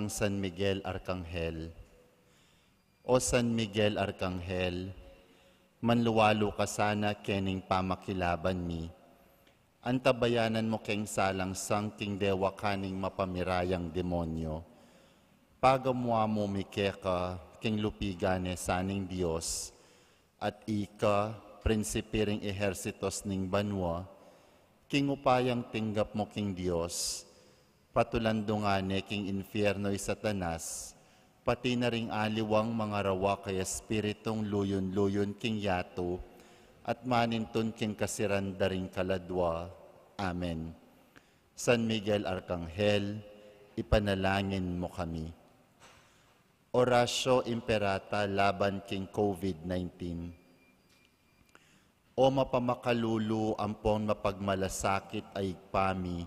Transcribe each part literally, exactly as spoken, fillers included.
Kang San Miguel Arkanghel. O San Miguel Arkanghel, manluwalu ka sana kening pamakilaban mi. Antabayanan mu keng salangsang king dewakan ning mapamirayang demonyo. Pagamuan mu mi keka king lupigan ne sa ning Dios, at ika, prinsipi ring ehersitos ning banua, king upayang tinggap mu king Dios, patulandungan ne king infierno i Satanas, Pati na ring aliwang mangarawa kay Espiritung luyun-luyun king yatu, at manintun king kasiran da ring kaladwa. Amen. San Miguel Arkanghel, ipanalangin mu kami. Oratio Imperata laban king COVID nineteen. O mapamakalulu ampon mapagmalasakit a Ibpa mi,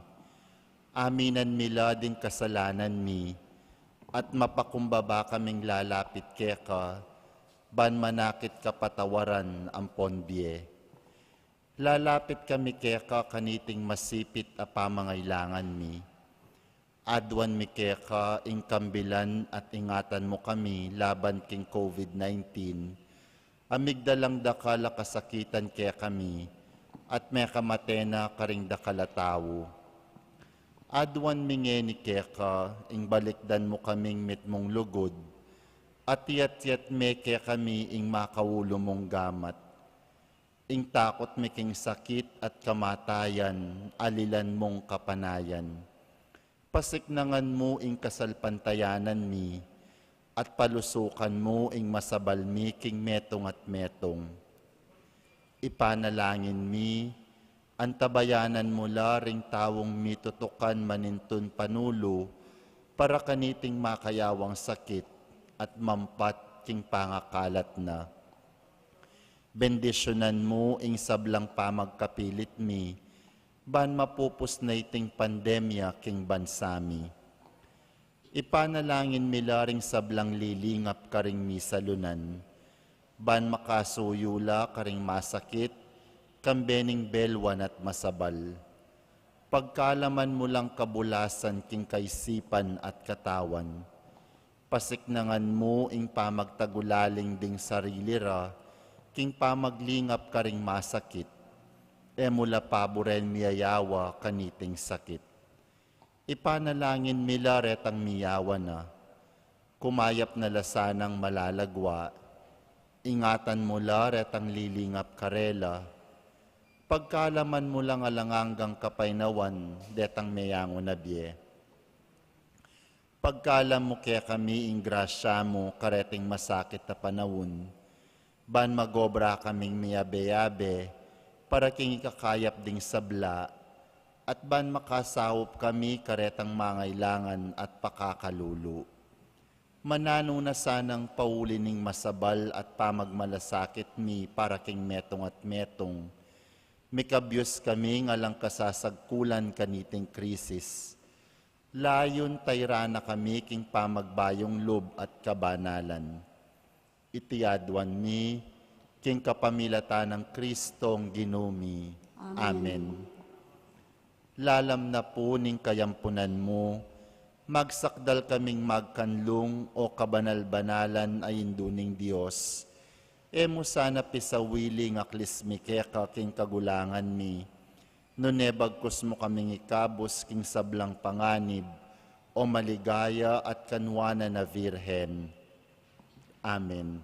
aminan mi la ding kasalanan mi, at mapakumbaba kaming lalapit keka, ban manakit kapatawaran ampon bie. Lalapit kami keka kaniting masipit a pamangailangan mi. Aduan mi keka ing kambilan at ingatan mu kami laban king COVID nineteen, a migdalang dakal a kasakitan kekami, at mekamate na karing dakal a tau. Aduan mi ngeni keka ing balikdan mu kaming mitmung lugud, at iyat-iyat me kekami ing makaulu mung gamat. Ing takut mi king sakit at kamatayan, alilan mung kapanayan. Pasiknangan mu ing kasalpantayanan mi, at palusukan mu ing masabal mi king metung at metung. Ipanalangin mi, antabayanan mu la ring taung mitutukan manintun panulu para kaniting makayawang sakit at mampat king pangakalat na. Bendisyunan mu ing sablang pamagkapilit mi, ban mapupus na iting pandemya king bansa mi. Ipanalangin mi la ring sablang lilingap karing misalunan, ban makasuyu la karing masakit, kambe ning belwan at masabal. Pagkalaman mu lang kabulasan king kaisipan at katawan. Pasiknangan mu ing pamagtagulaling ding sarili ra, king pamaglingap karing masakit. E mu la paburen miyayawa kaniting sakit. Ipanalangin mi la retang miyawa na. Kumayap na la sanang malalagwa. Ingatan mu la retang lilingap karela. Pagkalaman mu lang alang anggang kapaynawan detang meyangu na bie. Pagkalam mu kekami ing grasya mu kareting masakit a panaun, ban magobra kaming miyabe-yabe para king ikakayap ding sabla, at ban makasaup kami karetang mangailangan at pakakalulu. Mananu na sanang pauli ning masabal at pamagmalasakit mi para king metung at metung. Mikabyus kami ng alang kasasagkulan kaniting krisis. Layun tayra na kami king pamagbayung lub at kabanalan. Iti aduan mi, king kapamilatan nang Kristong Ginu mi. Amen. Amen. Lalam na pu ning kayampunan mu, magsakdal kaming magkanlung, o kabanal-banalan a Indu ning Dios. E mu sana pisawili ing aklis mi keka king kagulangan mi, nune bagkus mu kaming ikabus king sablang panganib, o maligaya at kanwanan a Virgen. Amen.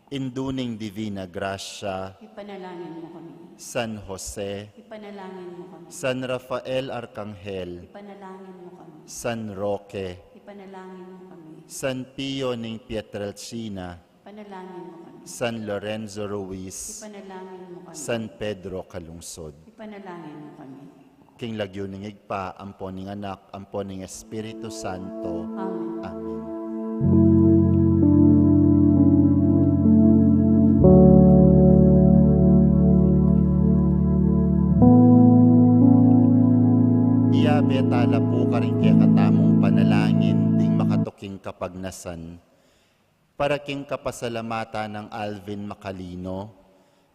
Indu ning Divina Grasya, ipanalangin mu kami. San Jose, ipanalangin mu kami. San Rafael Arkanghel, ipanalangin mu kami. San Roque, ipanalangin mu kami. San Pio ning Pietrelcina, ipanalangin mu kami. San Lorenzo Ruiz, ipanalangin mu kami. San Pedro Calungsod, ipanalangin mu kami. King lagyu ning Ibpa, ampo ning Anak, ampo ning Espiritu Santo. Amen. Amen. Iyabe tala pu karing kekatamung panalangin ding makatuking kapagnasan. Para king kapasalamatan nang Alvin Macalino,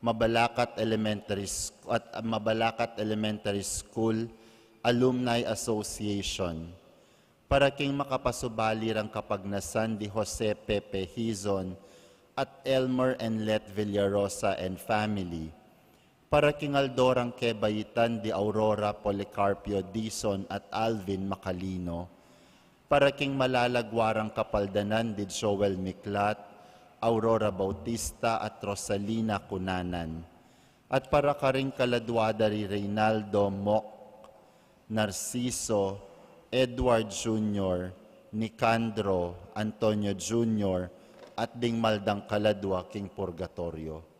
Mabalacat Elementary Sc-, at Mabalacat Elementary School Alumni Association. Para king makapasubali rang kapagnasan di Jose Pepe Hizon at Elmer and Let Villarosa and family. Para king aldo rang kebaitan di Aurora Policarpio Dizon at Alvin Macalino. Para king malalagwa rang kapaldanan di Joel Miklat, Aurora Bautista at Rosalina Cunanan. At para karing kaladwa da ri Reynaldo, Mok, Narciso, Edward Junior, Nicandro, Antonio Junior, at ding maldang kaladwa king purgatoryo.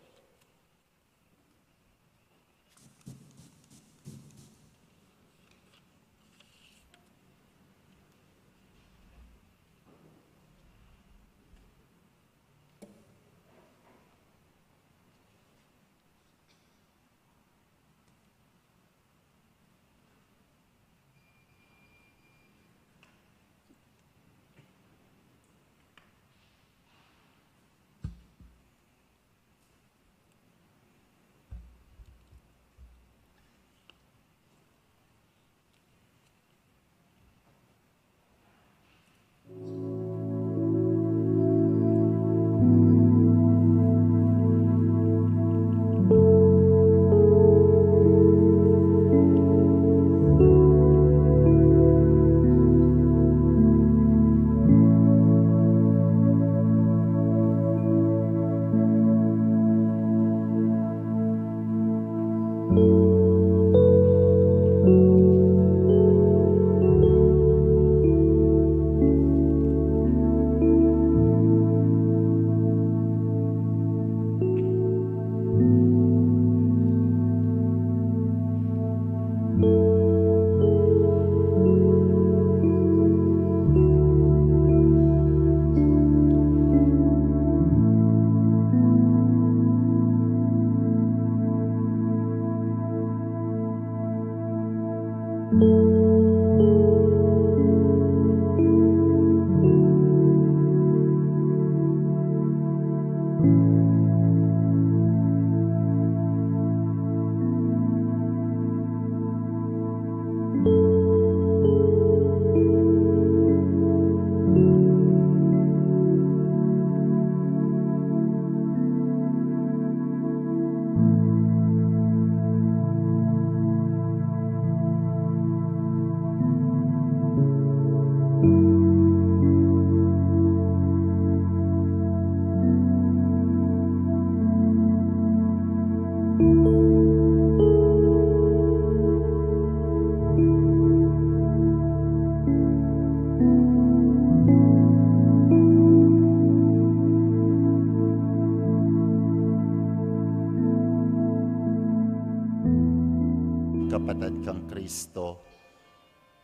Kapatad kang Kristo,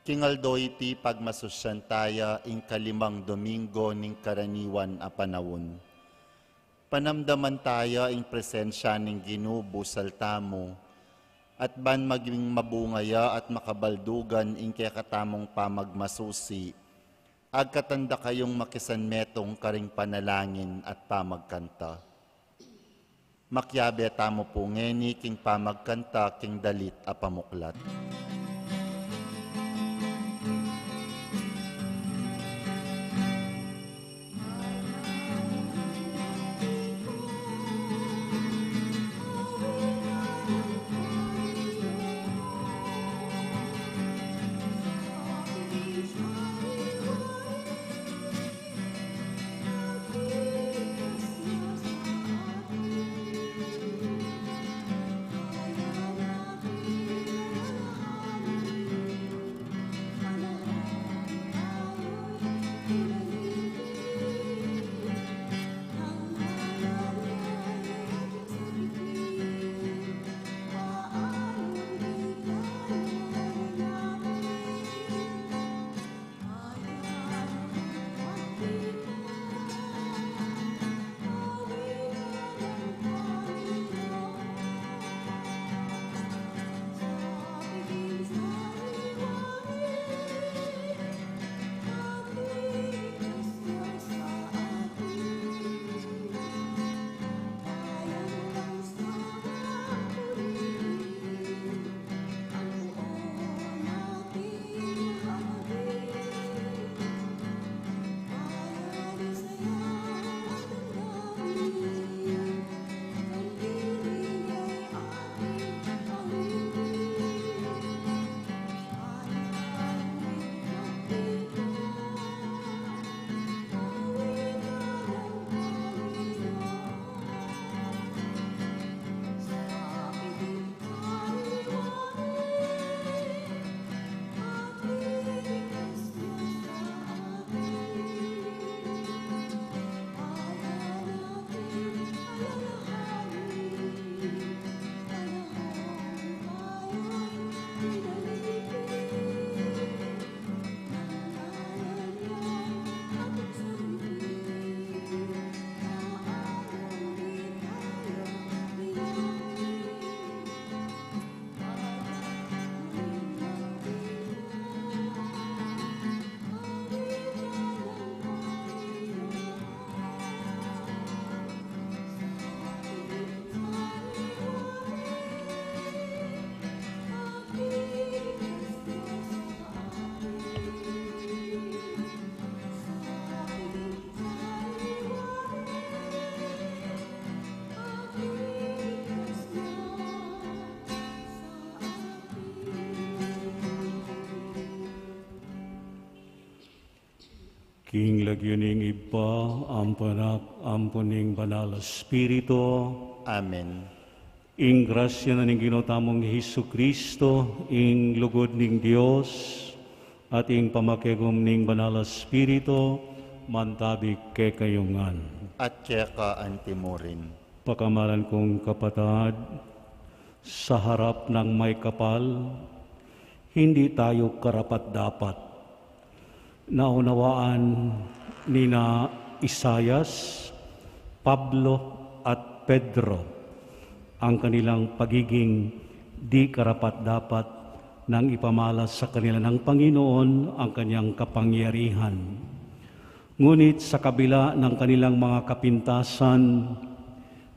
king aldo iti pagmasusyan taya ing kalimang Domingo ning karaniwan a panaun. Panamdaman taya ing presensya ning Ginu busal tamu, at ban maging mabunga ya at makabaldugan ing kekatamung pamagmasusi, agkatan da kayung makisanmetung karing panalangin at pamagkanta. Makiabe tamu pu ngeni king pamagkanta king dalit a pamuklat. King lagyu ning Ibpa, ampon ning Anak, ampon ning Banal a Espiritu. Amen. Ing grasya na ning Ginu tamung Jesucristo, ing lugud ning Dios, at ing pamakegum ning Banal a Espiritu, mantabi kekayu ngan. At keka antimurin. Pakamalan kung kapatad, sa harap ng Maikapal, hindi tayo karapat-dapat. Naunawaan nina Isaias, Pablo, at Pedro ang kanilang pagiging di karapat-dapat nang ipamalas sa kanila ng Panginoon ang kanyang kapangyarihan. Ngunit sa kabila ng kanilang mga kapintasan,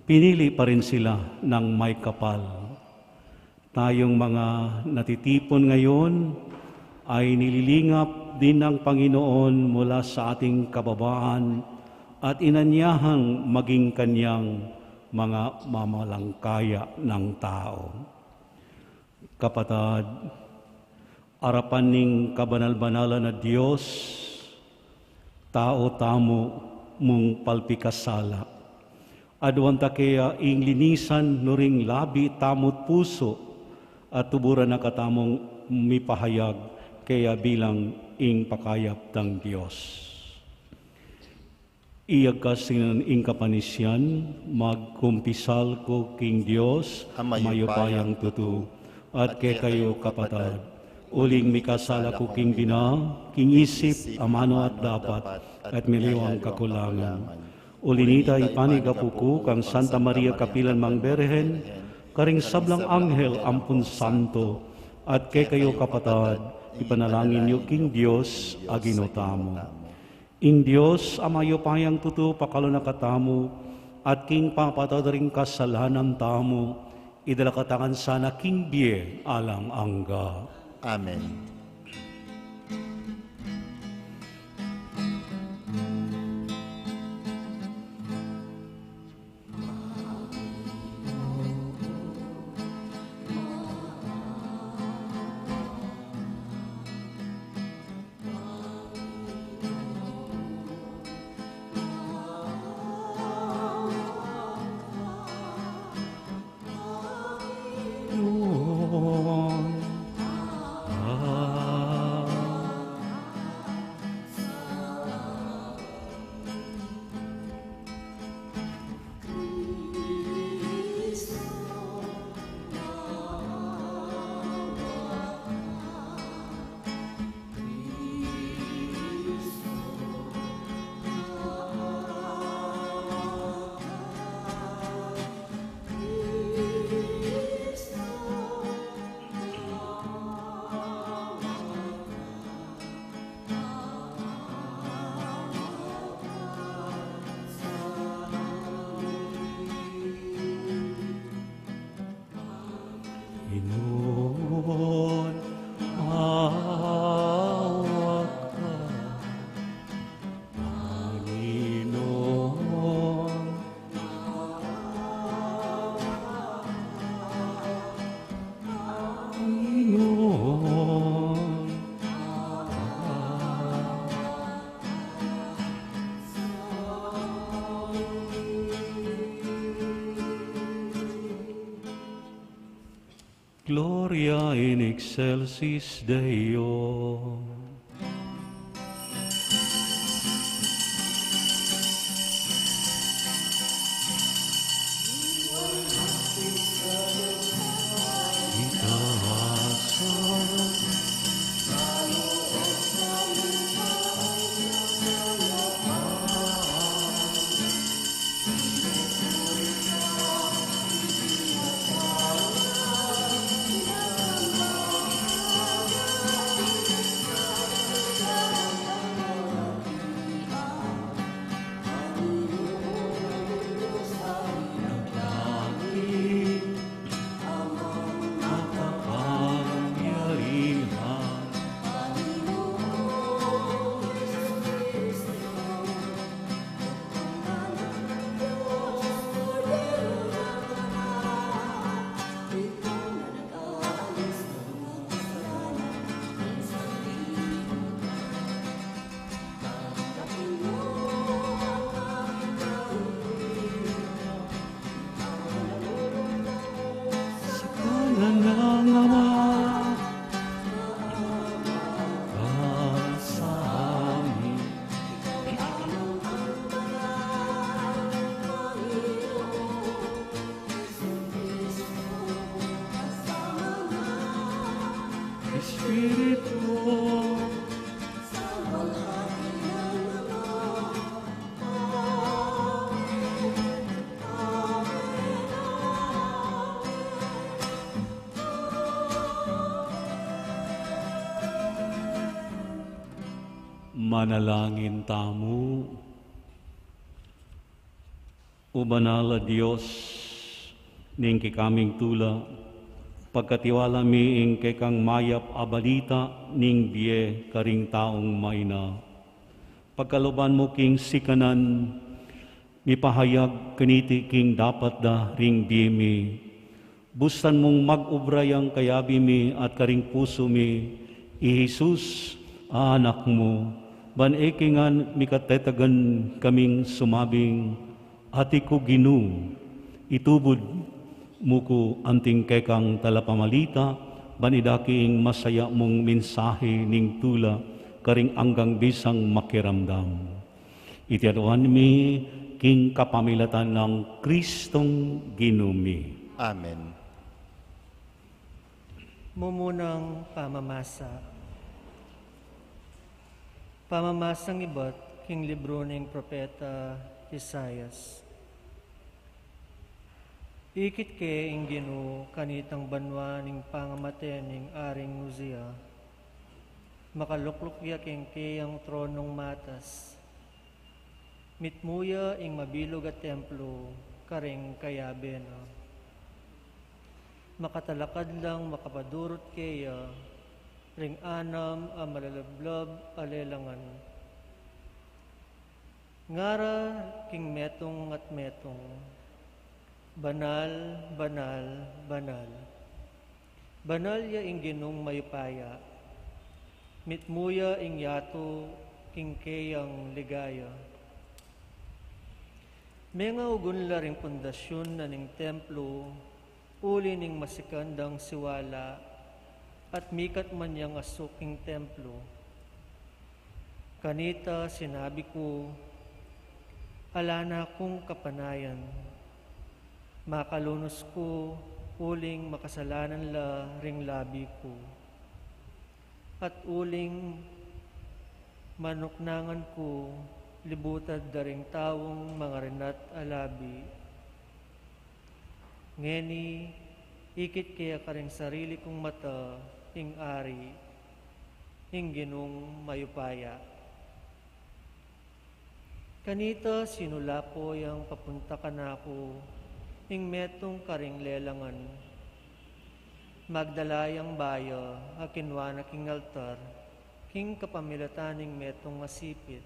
pinili pa rin sila ng Maikapal. Tayong mga natitipon ngayon ay nililingap din ng Panginoon mula sa ating kababaan at inanyahang maging kanyang mga mamalangkaya ng tao. Kapatad, arapan ning kabanal-banalan a Dios, tau tamu mung palpikasala. Aduan ta kaya ing linisan nuring labi tamu't pusu, at tuburan na katamung mipahayag kaya bilang ing pakayap dang Dios. Iyagkas ing kapanisian, magkumpisal ku king Dios a mayupayang tutu, at kekayu kapatad, uling mikasala ku king bina, king isip, amanu at dapat, at miliwang kakulangan. Uli nita ipanigapu ku kang Santa Maria kapilan mang Birhen, karing sablang anghel ampon santo, at kekayu kapatad, ipanalangin yu king Dios a Ginu tamu. Ing Dios a mayupayang tutu pakalunan katamu, at king pamapatawad da ring kasalanan tamu, idala katamu ngan sana king bie alang angga. Amen. Ginu, maawa ka. Panginoon, Panginoon. Gloria in excelsis Deo. Manalangin tamu. O banal a Dios, ning kekaming tula, pagkatiwala mi ing kekang mayap a balita ning bie karing taung maina. Pagkalooban mu king sikanan, mipahayag kaniti king dapat da ring bie mi. Bustan mung mag-ubra yang kayabe mi at karing pusu mi, i Jesus, a Anak mu, ban e ke ngan mikatetagan kaming sumabing, Ati ku Ginu, itubud mu ku anting kekang talapamalita, ban idake ing masaya mung mensahe ning tula karing anggang bisang makiramdam. Iti aduan mi king kapamilatan nang Kristong Ginu mi. Amen. Mumunang pamamasa. Pamamasang ibat king libru ning propeta Isaias. Ikit ke ing Ginu kanitang banua ning pangamate ning Aring Uzia. Makalukluk ya king keyang tronung matas. Mitmu ya ing mabilug a templo karing kayabe na. Makatalakad lang makapadurut keya ring anam a malalablab a lelangan. Ngara king metung at metung, Banal, banal, banal. Banal ya ing Ginung mayupaya. Mitmu ya ing yatu king keyang ligaya. Mengaugun la ring pundasyun na ning templo, uli ning masikan dang siwala, at mikat man yang asuk king templo. Kanita sinabi ku, Ala na kung kapanayan. Makalunus ku, uling makasalanan la ring labi ku. At uling manuknangan ku, libutad da ring taung mangarinat a labi. Ngeni, ikit ke karing sarili kung mata ing Ari, ing Ginung mayupaya. Kanita sinulapo yang papunta kanaku ing metung karing lelangan. Magdala yang baya a kinua na king altar, king kapamilatan ning metung a sipit.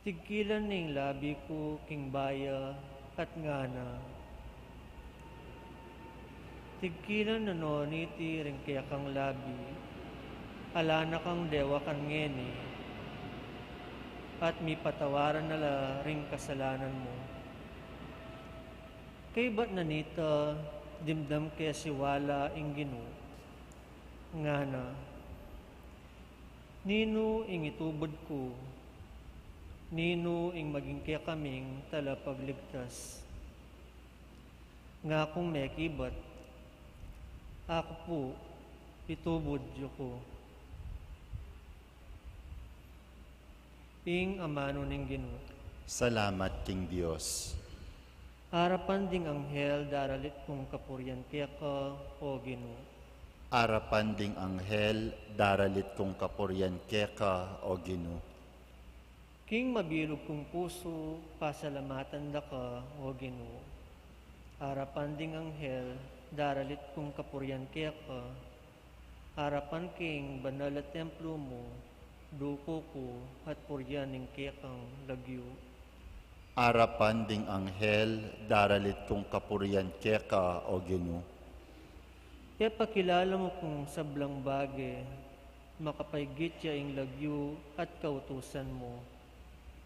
Tigkilan ning labi ku king baya at ngana, Tigkilan na no niti ring kekang labi, ala na kang dewa kan ngeni, at mipatawaran na la ring kasalanan mu. Kaybat na nita, dimdam ke siwala ing Ginu. Ngana, Ninu ing itubud ku? Ninu ing maging kekaming talapagligtas? Ngakung mekibat, Aku pu, itubud yu ku. Ing amanu ning Ginu. Salamat king Dios. Arapan ding anghel daralit kung kapurian keka, o Ginu. Arapan ding anghel daralit kung kapurian keka, o Ginu. King mabilug kung pusu, pasalamatan da ka, o Ginu. Arapan ding anghel daralit kung kapurian keka, arapan king banal a templo mu, duku ku at purian ing kekang lagyu. Arapan ding anghel daralit kung kapurian keka, o Ginu. Ipakilala mu kung sablang bage, makapaigit ya ing lagyu at kautusan mu.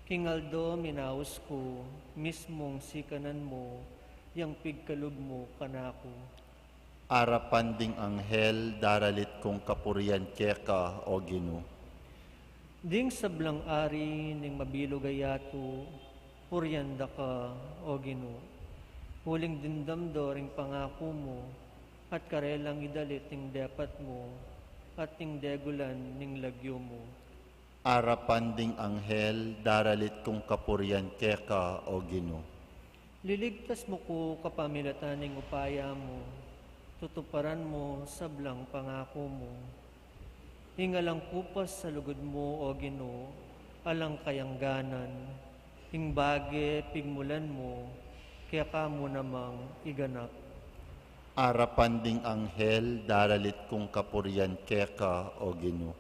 King aldo minaus ku, mismung sikanan mu yang pigkalub mu kanaku. Arapan ding anghel daralit kung kapurian keka, o Ginu. Ding sablang ari ning mabilug a yatu, purian da ka, o Ginu. Uling dimdam da ring pangaku mu, at karelang idalit ing depat mu, at ing degulan ning lagyu mu. Arapan ding anghel daralit kung kapurian keka, o Ginu. Liligtas mu ku kapamilatan ning upaya mu, tutuparan mu sablang pangaku mu. Ing alang kupas a lugud mu, O Ginu, alang kayangganan, ing bage pigmulan mu, keka mu namang iganap. Arapan ding anghel, daralit kung kapurian keka, O Ginu.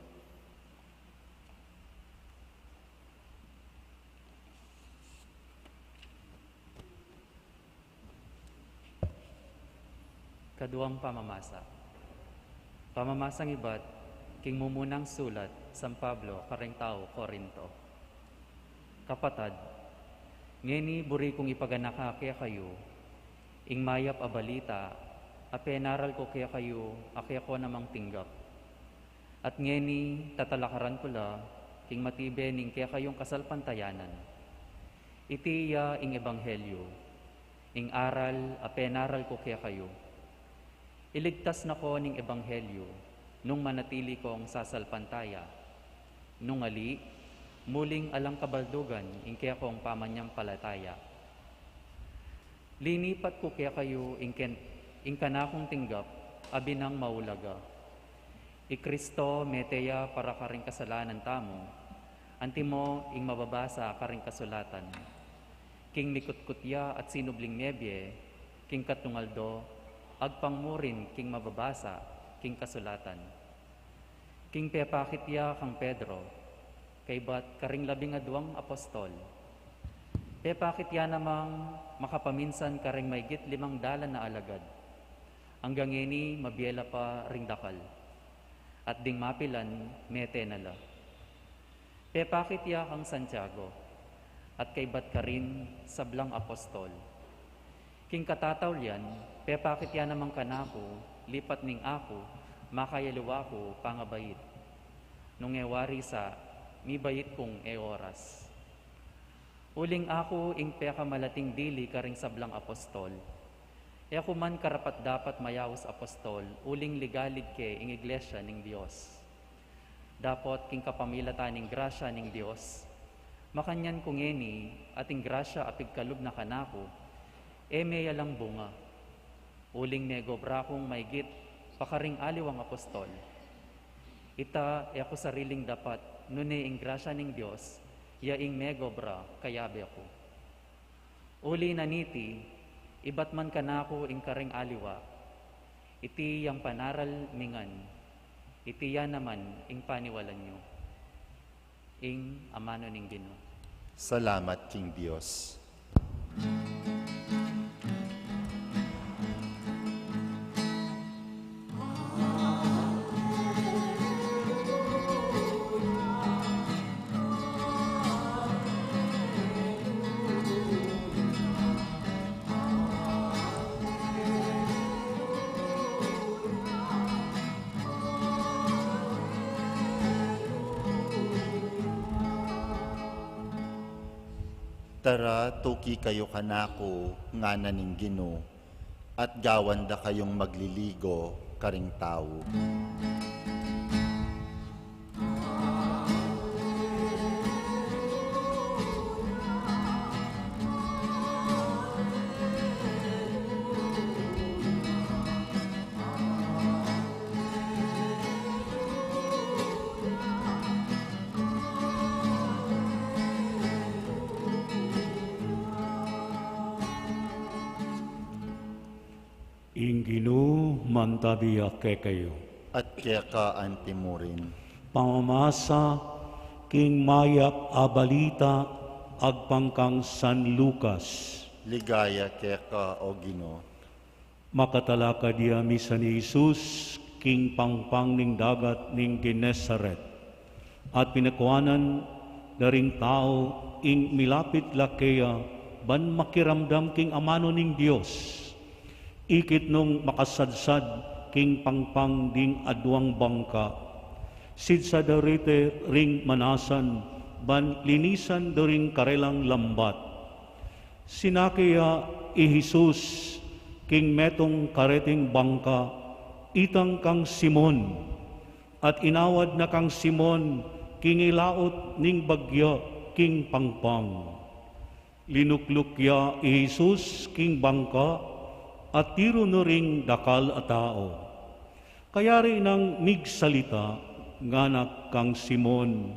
Kaduang pamamasa. Pamamasang ibat king mumunang sulat San Pablo kareng tau Corinto. Kapatad, ngeni buri kung ipaganaka kekayu ing mayap a balita a penaral ku kekayu a keko namang tinggap. At ngeni tatalakaran ku la king matibe ning kekayung kasalpantayanan. Iti ya ing ebanghelyu, ing aral a penaral ku kekayu. Iligtas na ko ning ebanghelyu nung manatili kong sasalpantaya. Nung ali, muling alang kabaldugan ing kekong pamanyam palataya. Linipat ku kekayu ing ken-, ing kanakung tinggap a binang maulaga. I Kristo mete ya para karing kasalanan tamu, antimo ing mababasa karing kasulatan. King mikutkut ya at sinubling mebie, king katlung aldo, agpang murin king mababasa king kasulatan. King pepakit ya kang Pedro, kaybat karing labing aduang apostol. Pepakit ya namang makapaminsan karing maygit limang dalan a alagad. Anggang ngeni mabie la pa ring dakal. At ding mapilan mete na la. Pepakit ya kang Santiago, at kaybat karin sablang apostol. King katataulian, pepakit ya namang kanaku, lipat ning aku makayaliwa ku pangabait. Nung e wari sa, mibait kung e oras. Uling aku ing pekamalating dili karing sablang apostol. E ku man karapat-dapat mayaus apostol, uling ligalig ke ing iglesia ning Dios. Dapot king kapamilatan ning grasya ning Dios, makanyan ku ngeni, at ing grasya a pigkalub na kanaku, e me ya lang bunga. Uling megobra kung maygit pa karing aliwang apostol. Ita e ku sariling dapat, nune ing grasya ning Dios ya ing megobra kayabe ku. Uli na niti, ibat man kanaku ing karing aliwa, iti yang panaral mi ngan, iti ya naman ing paniwalan yu. Ing amanu ning Ginu. Salamat king Dios. Tara, tuki kayu kanaku, ngana ning Ginu, at gawan da kayung magliligo karing tau. Ing Ginu mantabi ya kekayu. At keka anti murin. Pamamasa king mayap a balita agpang kang San Lucas. Ligaya keka, O Ginu. Makatalakad ya misan i Jesus king pangpang ning dagat ning Genesaret, at pinakuanan da ring tau ing milapit la keya ban makiramdam king amanu ning Dios. Ikit nung makasadsad king pangpang ding aduang bangka, sidsa da rite ring manasan ban linisan da ring karelang lambat. Sinake ya i Jesus king metung kareting bangka, itang kang Simon, at inawad na kang Simon king ilaut ning bagya king pangpang. Linukluk ya i Jesus king bangka, at tiru na ring dakal a tau. Kayari nang migsalita, Ngana kang Simon,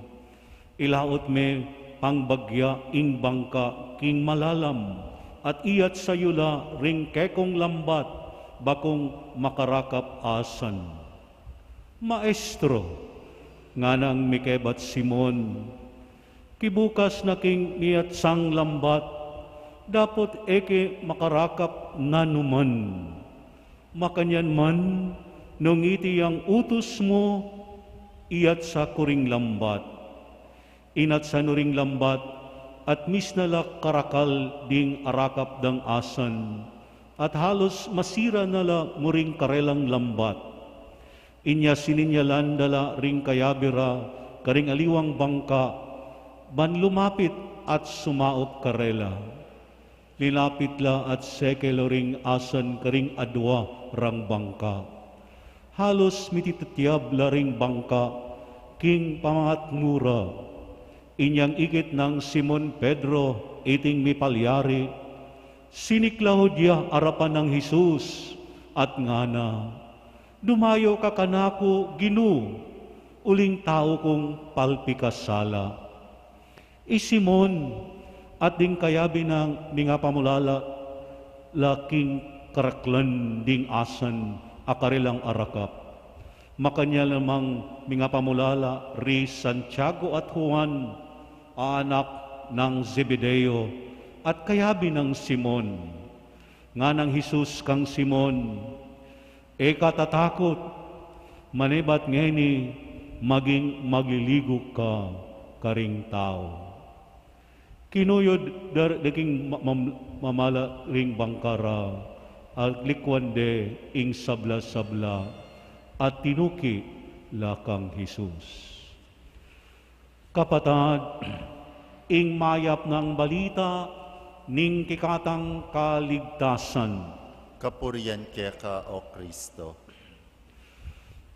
ilaut me pangbagya ing bangka king malalam, at iyatsayula ring kekong lambat, bakung makarakap asan. Maestro, nganang mikebat Simon, kibukas na king miyatsang lambat, dapot e ke makarakap nanuman. Makanyan man, nung iti yang utus mu, iyatsa ku ring lambat. Inatsa nu ring lambat, at misna la karakal ding arakap dang asan, at halus masira na la mu ring karelang lambat. Inya sininyalan da la ring kayabe ra karing aliwang bangka, ban lumapit at sumaup karela. Linapit la at seke la ring asan karing adua rang bangka. Halus mititityab la ring bangka king pamangatmu ra. Inyang ikit nang Simon Pedro iting mipalyari, siniklaud ya arapan nang Jesus at ngana, "Dumayu ka kanaku, Ginu, uling tau kung palpikasala." I Simon at ding kayabe nang mingapamulala la king karaklan ding asan a karelang arakap. Makanyan namang mingapamulala ri Santiago at Juan, a anak nang Zebedeo, at kayabe nang Simon. Nganang Jesus kang Simon, "E ka tatakut, manibat ngeni maging magliliguk ka karing tau." Kinuyud da ring ma-, mam-, mamala ring bangka ra, at likwan de ing sabla-sabla, at tinuki la kang Jesus. Kapatad, ing mayap nang balita ning kekatang kaligtasan. Kapurian keka, O Kristo.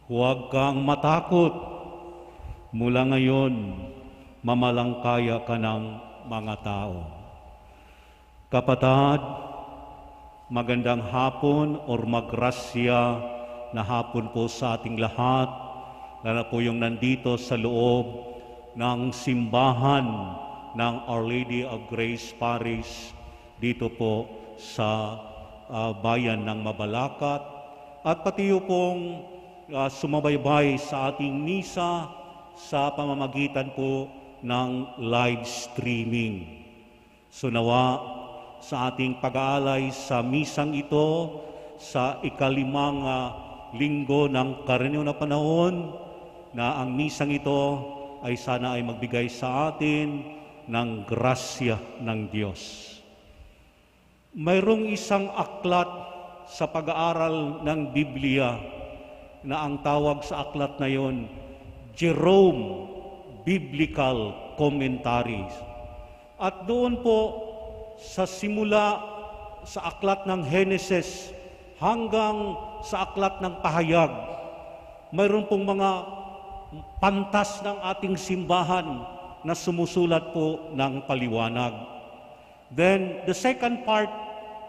Huwag kang matakut. Mula ngayon, mamalangkaya ka nang mga tao. Kapatad, magandang hapon or magrasya na hapon po sa ating lahat, lalo po yung nandito sa loob ng simbahan ng Our Lady of Grace Parish dito po sa, ah, bayan ng Mabalacat, at pati po pong, ah, sumabaybay sa ating misa sa pamamagitan po ng live streaming. So nawa, sa ating pag-aalay sa misang ito, sa ikalimang, ah, linggo ng karaniwan na panahon, na ang misang ito ay sana ay magbigay sa atin ng grasya ng Diyos. Mayroong isang aklat sa pag-aaral ng Biblia na ang tawag sa aklat na yon, Jerome Biblical Commentaries. At doon po, sa simula sa aklat ng Henesis hanggang sa aklat ng Pahayag, mayroon pong mga pantas ng ating simbahan na sumusulat po ng paliwanag. Then, the second part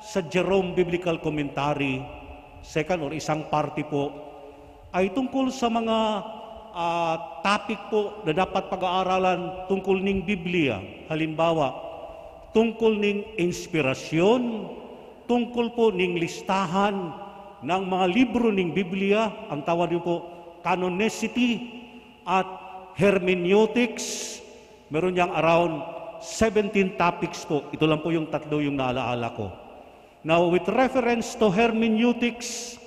sa Jerome Biblical Commentary, second or isang parte po, ay tungkol sa mga, ah, topic po na dapat pag-aaralan tungkol ning Biblia. Halimbawa, tungkol ning inspirasyon, tungkol po ning listahan ng mga libro ning Biblia, ang tawag niyo po canonicity at hermeneutics. Meron yang around seventeen topics po. Ito lang po yung tatlo yung naalaala ko. Now, with reference to hermeneutics,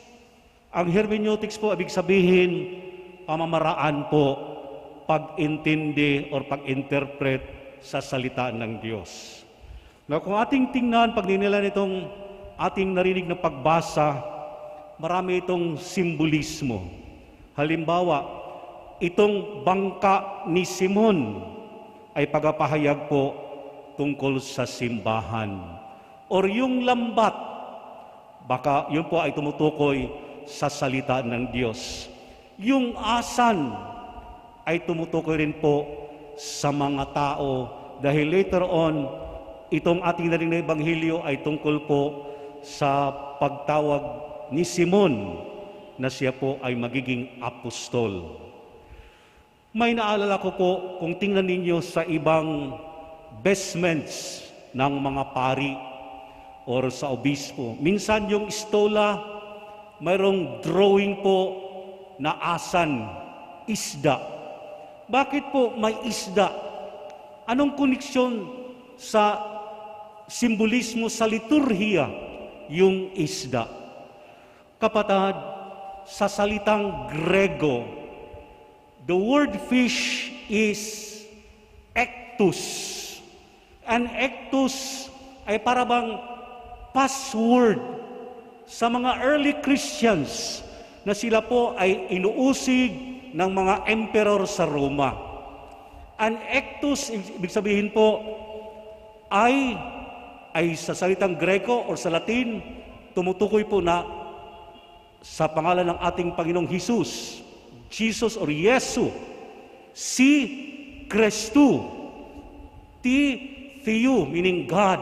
ang hermeneutics po, ibig sabihin, pamamaraan po, pag-intindi or pag-interpret sa salita ng Diyos. Na kung ating tingnan, pag ninilan itong ating narinig na pagbasa, marami itong simbolismo. Halimbawa, itong bangka ni Simon ay pagapahayag po tungkol sa simbahan. Or yung lambat, baka yun po ay tumutukoy sa salita ng Diyos. Yung asan ay tumutukoy rin po sa mga tao, dahil later on, itong ating narinig na ebanghelyo ay tungkol po sa pagtawag ni Simon na siya po ay magiging apostol. May naalala ko po, kung tingnan ninyo sa ibang vestments ng mga pari or sa obispo, minsan yung stola, mayroong drawing po na asan, isda. Bakit po may isda? Anong koneksyon sa simbolismo sa liturhiya yung isda? Kapatad, sa salitang Grego, the word fish is ichthus. An ichthus ay para bang password sa mga early Christians na sila po ay inuusig ng mga emperor sa Roma. An ichthus, ibig sabihin po, ay, ay sa salitang Greko or sa Latin, tumutukoy po na sa pangalan ng ating Panginoong Jesus, Jesus or Yesu, si Kristu, ti Theou, meaning God,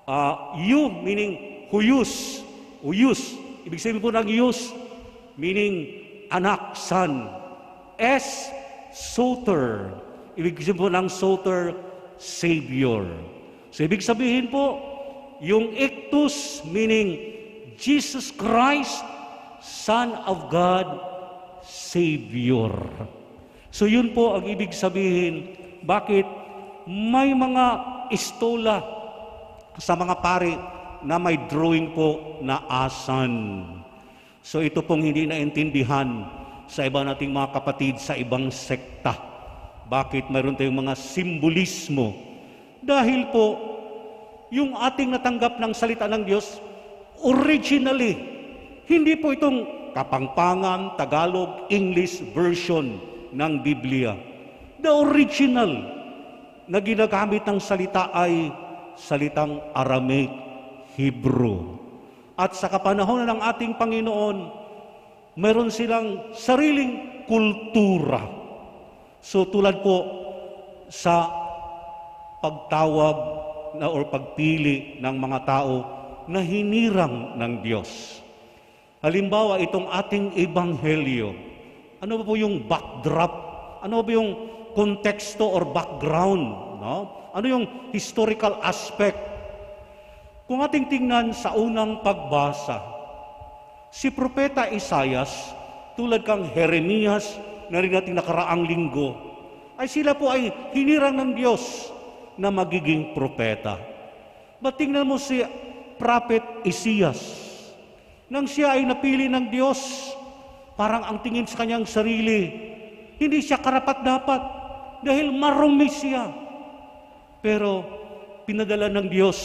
ah, Ou, meaning huios, huios. Ibig sabihin po ng huios, meaning anak, son. Es, soter. Ibig sabihin po ng soter, Savior. So, ibig sabihin po, yung ichthus, meaning Jesus Christ, Son of God, Savior. So, yun po ang ibig sabihin, bakit may mga istola sa mga pari na may drawing po na asan. So, ito pong hindi naintindihan sa iba nating mga kapatid sa ibang sekta. Bakit mayroon tayong mga simbolismo? Dahil po, yung ating natanggap ng salita ng Diyos, originally, hindi po itong Kapampangan, Tagalog, English version ng Biblia. The original na ginagamit ng salita ay salitang Aramaic, Hebrew. At sa kapanahonan ng ating Panginoon, meron silang sariling kultura. So, tulad po sa pagtawag na or pagpili ng mga tao na hinirang ng Diyos. Halimbawa, itong ating ebanghelyo. Ano ba po yung backdrop? Ano ba yung konteksto or background? No? Ano yung historical aspect? Kung ating tingnan sa unang pagbasa, si Propeta Isaias, tulad kang Jeremias, narinig natin nakaraang linggo, ay sila po ay hinirang ng Diyos na magiging propeta. But tingnan mo si Prophet Isaias. Nang siya ay napili ng Diyos, parang ang tingin sa kanyang sarili, hindi siya karapat-dapat dahil marumi siya. Pero pinadala ng Diyos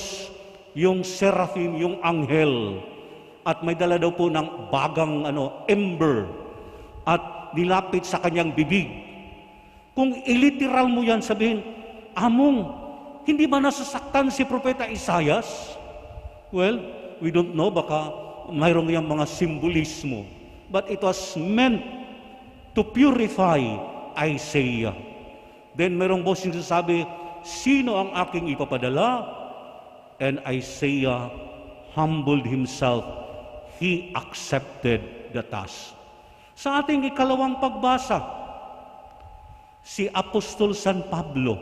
yung seraphim, yung anghel, at may dala daw po ng bagang, ano, ember, at nilapit sa kanyang bibig. Kung iliteral mo yan, sabihin, "Among, hindi ba nasasaktan si Propeta Isaias?" Well, we don't know, baka mayroong yang mga simbolismo. But it was meant to purify Isaiah. Then mayroong boses nagsasabi, "Sino ang aking ipapadala?" And Isaiah humbled himself. He accepted the task. Sa ating ikalawang pagbasa, si Apostol San Pablo,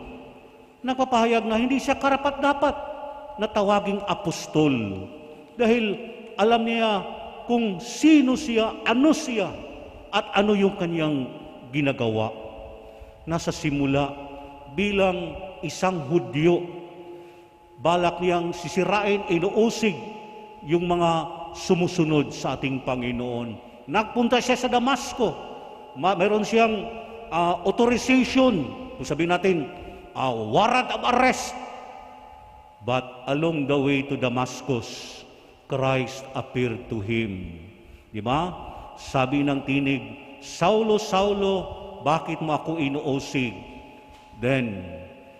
nagpapahayag na hindi siya karapat-dapat na tawaging apostol dahil alam niya kung sino siya, ano siya, at ano yung kanyang ginagawa. Nasa simula, bilang isang Hudyo, balak niyang sisirain, inuusig yung mga sumusunod sa ating Panginoon. Nagpunta siya sa Damasco. Ma-, meron siyang, ah, authorization, kung sabihin natin, ah, warrant of arrest. But along the way to Damascus, Christ appeared to him. Di ba? Sabi ng tinig, "Saulo, Saulo, bakit mo ako inuusig?" Then,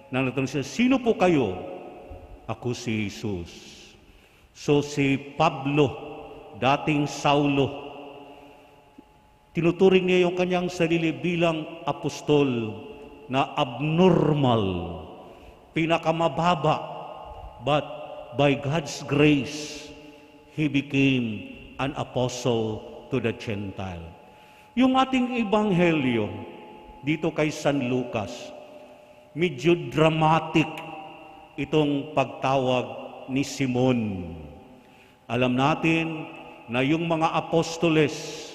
nang natanong siya, "Sino po kayo?" "Ako si Jesus." So, si Pablo, dating Saulo, tinuturing niya yung kanyang sarili bilang apostol na abnormal, pinakamababa, but by God's grace, he became an apostle to the Gentile. Yung ating ebanghelyo, dito kay San Lucas. Medyo dramatic itong pagtawag ni Simon. Alam natin na yung mga apostoles,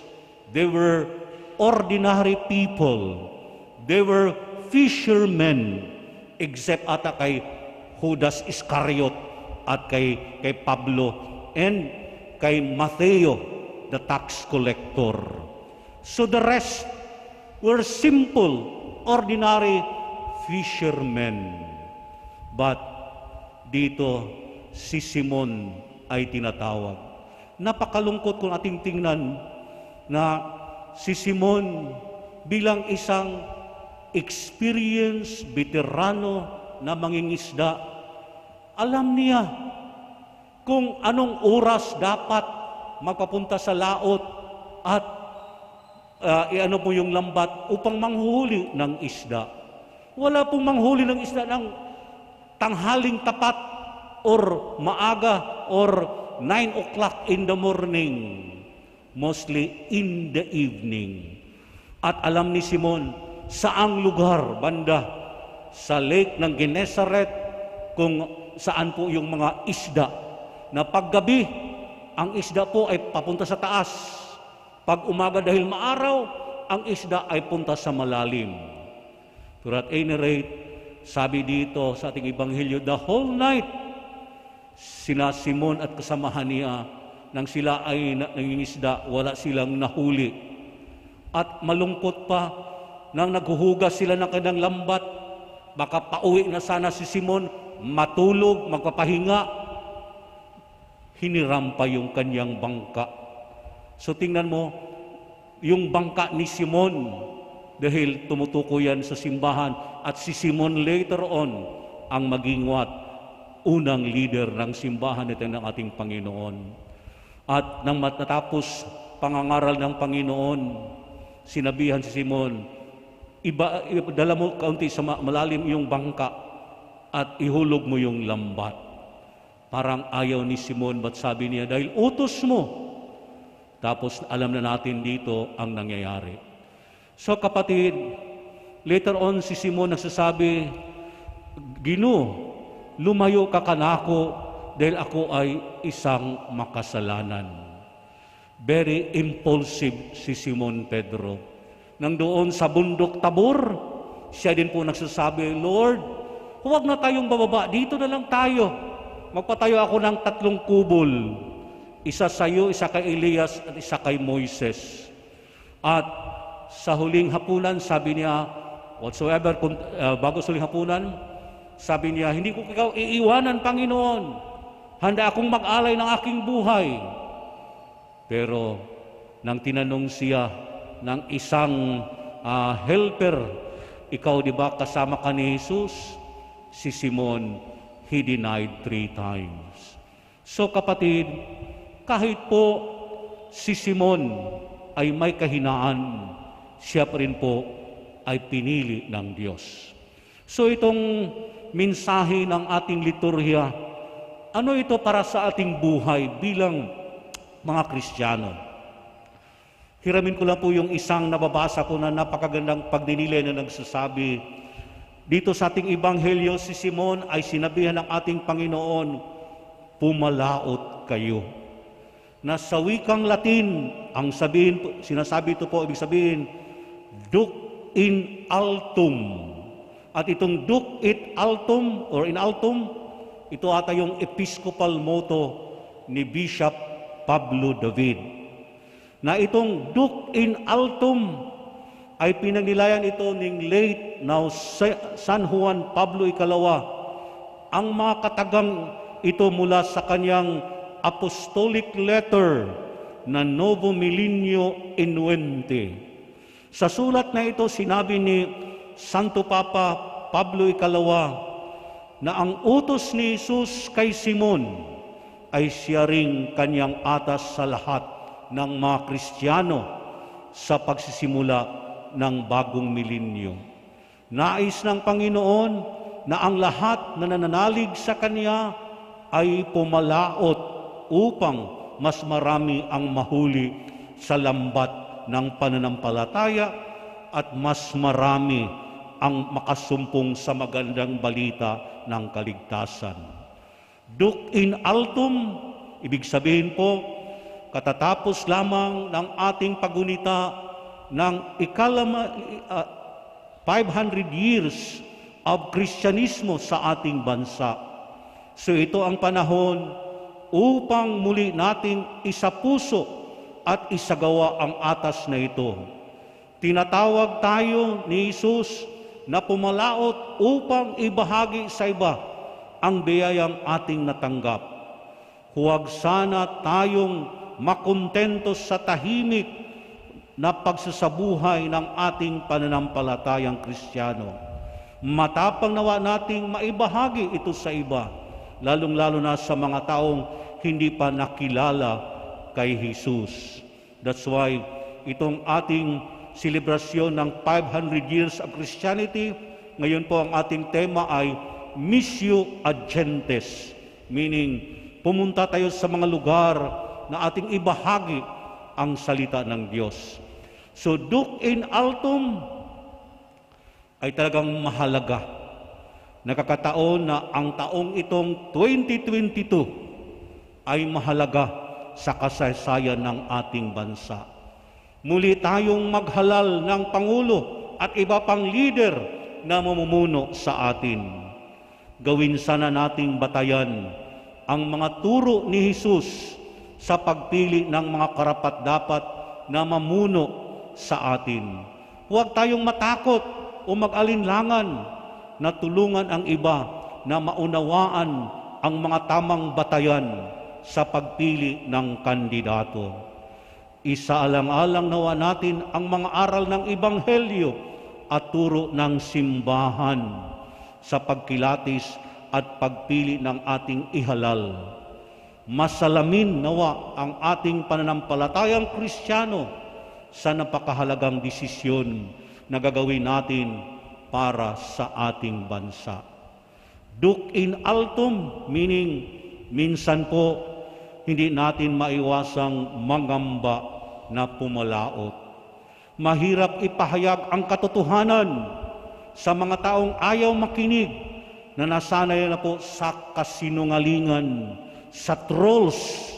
they were ordinary people. They were fishermen, except ata kay Judas Iscariot at kay, kay Pablo and kay Mateo, the tax collector. So the rest were simple, ordinary fishermen. But dito, si Simon ay tinatawag. Napakalungkot kung ating tingnan na si Simon, bilang isang experienced, veterano na mangingisda, alam niya kung anong oras dapat magpapunta sa laot at, ah, iano mo yung lambat upang manghuli ng isda. Wala pong manghuli ng isda ng tanghaling tapat or maaga or nine o'clock in the morning. Mostly in the evening. At alam ni Simon saang lugar banda sa lake ng Gennesaret kung saan po yung mga isda. Na paggabi, ang isda po ay papunta sa taas. Pag umaga, dahil maaraw, ang isda ay punta sa malalim. Pero at any rate, sabi dito sa ating ebanghelyo, the whole night, sina Simon at kasamahan niya, nang sila ay na-, nangingisda, wala silang nahuli. At malungkot pa, nang naghuhugas sila ng kanilang lambat, baka pauwi na sana si Simon, matulog, magpapahinga, hiniram pa yung kanyang bangka. So, tingnan mo, yung bangka ni Simon, dahil tumutukoy yan sa simbahan, at si Simon later on ang maging what? Unang leader ng simbahan, ito ng ating Panginoon. At nang mat-, natapos pangangaral ng Panginoon, sinabihan si Simon, "Iba, iba, dala mo kaunti sa ma-, malalim yung bangka at ihulog mo yung lambat." Parang ayaw ni Simon, but sabi niya, "Dahil utos mo." Tapos alam na natin dito ang nangyayari. So, kapatid, later on si Simon nagsasabi, "Ginu, lumayo ka kanako dahil ako ay isang makasalanan." Very impulsive si Simon Pedro. Nang doon sa bundok Tabor, siya din po nagsasabi, "Lord, huwag na tayong bababa, dito na lang tayo. Magpatayo ako ng tatlong kubol. Isa sa iyo, isa kay Elias, at isa kay Moises." At sa huling hapunan, sabi niya, whatsoever, kung, ah, bago sa huling hapunan, sabi niya, "Hindi ko ikaw iiwanan, Panginoon. Handa akong mag-alay ng aking buhay." Pero nang tinanong siya ng isang, ah, helper, "Ikaw di ba kasama ka ni Jesus?" Si Simon, he denied three times. So, kapatid, kahit po si Simon ay may kahinaan, siya pa rin po ay pinili ng Diyos. So, itong mensahe ng ating liturhiya, ano ito para sa ating buhay bilang mga Kristiyano? Hiramin ko lang po yung isang nababasa ko na napakagandang pagdinile na nagsasabi, dito sa ating ebanghelyo, si Simon ay sinabihan ng ating Panginoon, "Pumalaot kayo." Na sa wikang Latin, ang sabihin po, sinasabi ito po, ibig sabihin, "Duc in altum." At itong "Duc et altum" or "in altum", ito ata yung episcopal motto ni Bishop Pablo David. Na itong "Duc in altum" ay pinagnilayan ito ning late now Sa-, San Juan Pablo Ikalawa. Ang mga katagang ito mula sa kanyang apostolic letter na Novo Millennio Innuente. Sa sulat na ito, sinabi ni Santo Papa Pablo Ikalawa na ang utos ni Jesus kay Simon ay siya ring kanyang atas sa lahat ng mga Kristiyano sa pagsisimula ng bagong milenyo. Nais ng Panginoon na ang lahat na nananalig sa Kanya ay pumalaot upang mas marami ang mahuli sa lambat ng pananampalataya at mas marami ang makasumpung sa magandang balita ng kaligtasan. Duc in altum, ibig sabihin po, katatapos lamang ng ating pagunita ng ikalama, ah, five hundred years of Kristyanismo sa ating bansa. So ito ang panahon upang muli nating isapuso at isagawa ang atas na ito. Tinatawag tayo ni Jesus na pumalaot upang ibahagi sa iba ang biyayang ating natanggap. Huwag sana tayong makontento sa tahimik na pagsasabuhay ng ating pananampalatayang Kristiyano. Matapang nawa nating maibahagi ito sa iba, lalong-lalo na sa mga taong hindi pa nakilala kay Jesus. That's why itong ating selebrasyon ng five hundred years of Christianity, ngayon po ang ating tema ay Missio ad Gentes, meaning pumunta tayo sa mga lugar na ating ibahagi ang salita ng Diyos. So, Duc in altum ay talagang mahalaga. Nakakataon na ang taong itong twenty twenty-two ay mahalaga sa kasaysayan ng ating bansa. Muli tayong maghalal ng Pangulo at iba pang lider na mamumuno sa atin. Gawin sana nating batayan ang mga turo ni Jesus sa pagpili ng mga karapat-dapat na mamuno sa atin. Huwag tayong matakot o mag-alinlangan na tulungan ang iba na maunawaan ang mga tamang batayan sa pagpili ng kandidato. Isaalang-alang nawa natin ang mga aral ng Ebanghelyo at turo ng simbahan sa pagkilatis at pagpili ng ating ihalal. Masalamin nawa ang ating pananampalatayang Kristiyano sa napakahalagang desisyon na gagawin natin para sa ating bansa. Duc in altum, meaning, minsan po, hindi natin maiwasang mangamba na pumalaot. Mahirap ipahayag ang katotohanan sa mga taong ayaw makinig, na nasanay na po sa kasinungalingan, sa trolls.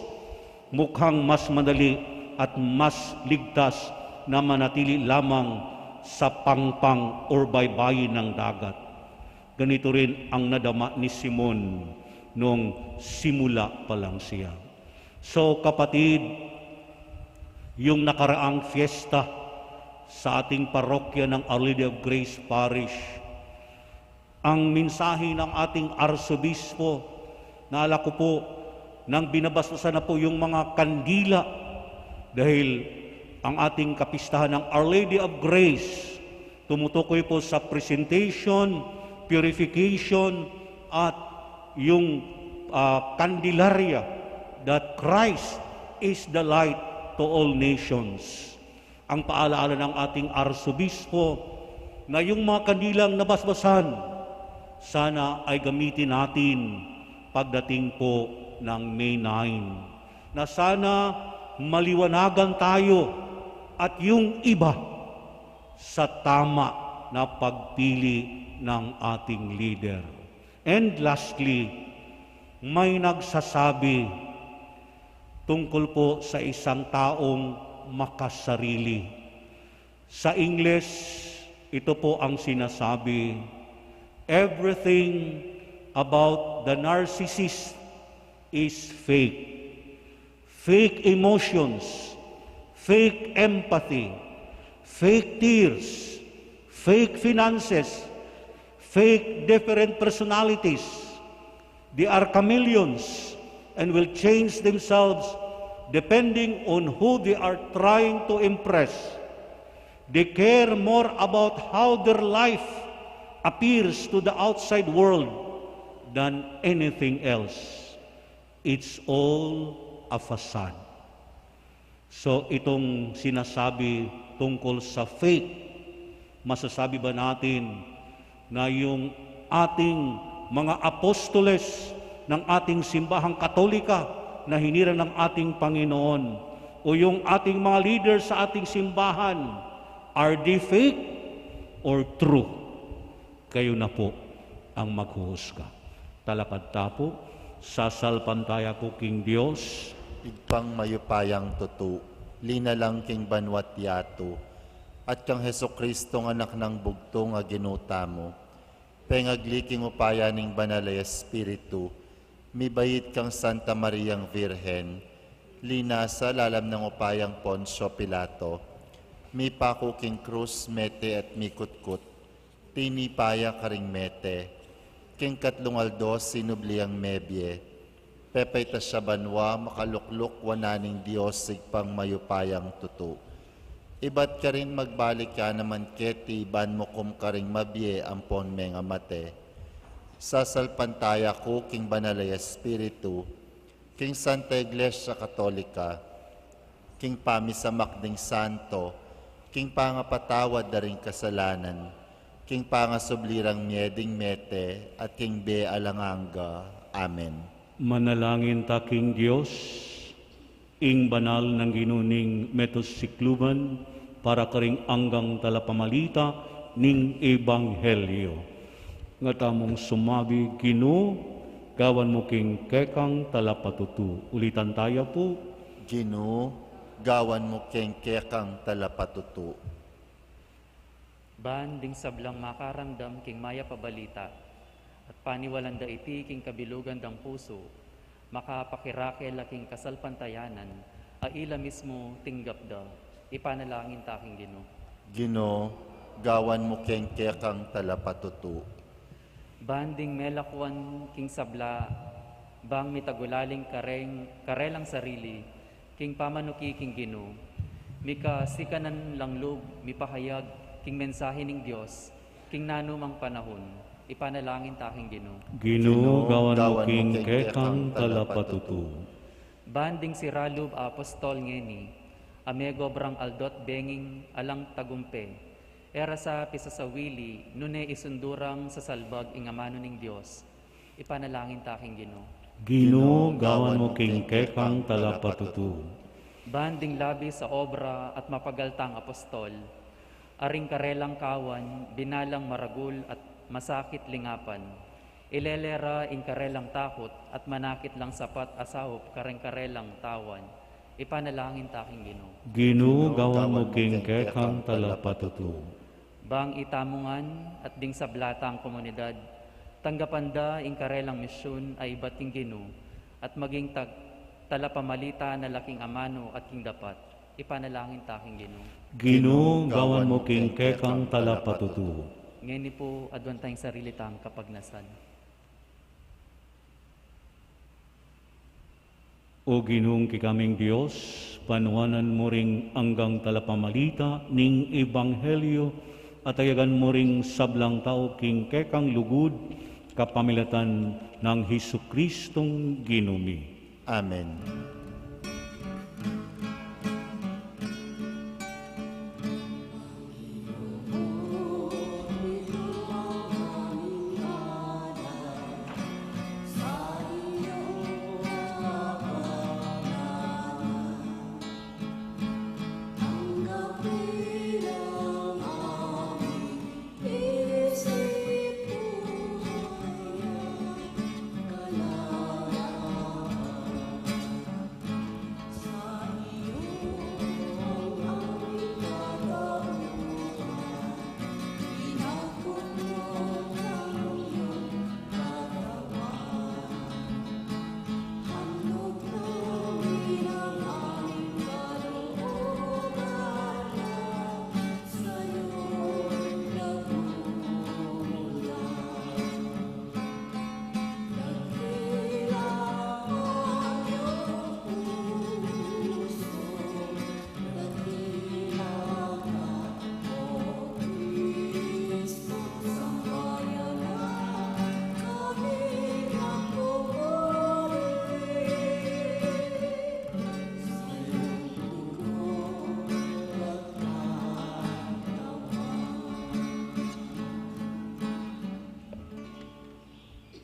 Mukhang mas madali at mas ligtas na manatili lamang sa pangpang or baybayin ng dagat. Ganito rin ang nadama ni Simon nung simula pa lang siya. So, kapatid, yung nakaraang fiesta sa ating parokya ng Our Lady of Grace Parish, ang mensahe ng ating arsobispo, naalala ko po, nang binabasbasan na po yung mga kandila, dahil ang ating kapistahan ng Our Lady of Grace tumutukoy po sa presentation, purification, at yung, ah, kandilarya, that Christ is the light to all nations. Ang paalaala ng ating arsobispo na yung mga kandilang nabasbasan, sana ay gamitin natin pagdating po ng May nine, na sana maliwanagan tayo at yung iba sa tama na pagpili ng ating leader. And lastly, may nagsasabi tungkol po sa isang taong makasarili. Sa Ingles, ito po ang sinasabi, "Everything about the narcissist is fake." Fake emotions, fake empathy, fake tears, fake finances, fake different personalities. They are chameleons and will change themselves depending on who they are trying to impress. They care more about how their life appears to the outside world than anything else. It's all a facade. So, itong sinasabi tungkol sa fake, masasabi ba natin na yung ating mga apostoles ng ating simbahang Katolika na hinirang ng ating Panginoon, o yung ating mga leader sa ating simbahan, Are they fake or true? Kayu na pu ang maghuhusga. Talakad ta pu, sasalpantaya ku king Dios, Ibpang mayupayang tutu, linalang king banua't yatu, at kang Jesucristong Anak nang bugtung a Ginu tamu, pengagli king upaya ning Banal a Espiritu, mibait kang Santa Mariang Virgen, linasa lalam nang upayang Poncio Pilato, mipaku king krus, mete at mikutkut, tinipa ya karing mete, king katlung aldo sinubli yang mebie, pepaitas ya banua, makalukluk wanan ning Dios Ibpang mayupayang tutu. Ibat karin magbalik ya naman keti ban mukum karing mabie ampon mengamate. Sasalpantaya ku king Banal a Espiritu, king Santa Iglesia Katolika, king pamisamak ding santo, king pangapatawad da ring kasalanan, king pangasubli rang mie ding mete, at king bie alang angga. Amen. Manalangin ta king Dios. Ing banal nang Ginu ning metus sikluban, para karing anggang talapamalita ning ebanghelyo. Nga tamung sumabi, Ginu, gawan mu king kekang talapatutu. Ulitan taya pu. Ginu, gawan mu king kekang talapatutu. Ban ding sablang makaramdam king mayap a balita, at paniwalan da iti king kabilugan dang pusu, makapakirakel la king kasalpantayanan a ila mismu tinggap da. Ipanalangin ta king Ginu. Ginu, gawan mu king kekang talapatutu. Ban ding melakwan king sabla, bang mitagulaling kareng, karelang sarili, king pamanuki king Ginu, mika sikanan lang lub mipahayag king mensahe ning Dios, king nanumang panahun. Ipanalangin ta king Ginu. Ginu, gawan mu king kekang talapatutu. Ban ding sira lub a apostol ngeni, a megobrang aldo't benging alang tagumpe, e ra sa pisasawili, nune isundu rang sasalbag ing amanu ning Dios. Ipanalangin ta king Ginu. Ginu, gawan mu king kekang talapatutu. Ban ding labis a obra at mapagal tang apostol, a ring karelang kawan binalang maragul at masakit lingapan, ilele ra ing karelang takut at manakit lang sapat a saup kareng karelang tawan. Ipanalangin ta king Ginu. Ginu, gawan mu king kekang talapatutu. Bang itamu ngan at ding sabla tang komunidad, tanggapan da ing karelang misyun a ibat king Ginu, at maging tag-, talapamalita na la king amanu at king dapat. Ipanalangin ta king Ginu. Ginu, gawan mu king kekang talapatutu. Ngeni pu, aduan tang sarili tang kapagnasan. O Ginung kekaming Dios, panuanan mu ring anggang talapamalita ning ebanghelyo, at ayagan mu ring sablang tau king kekang lugud, kapamilatan nang Jesucristong Ginu mi. Amen.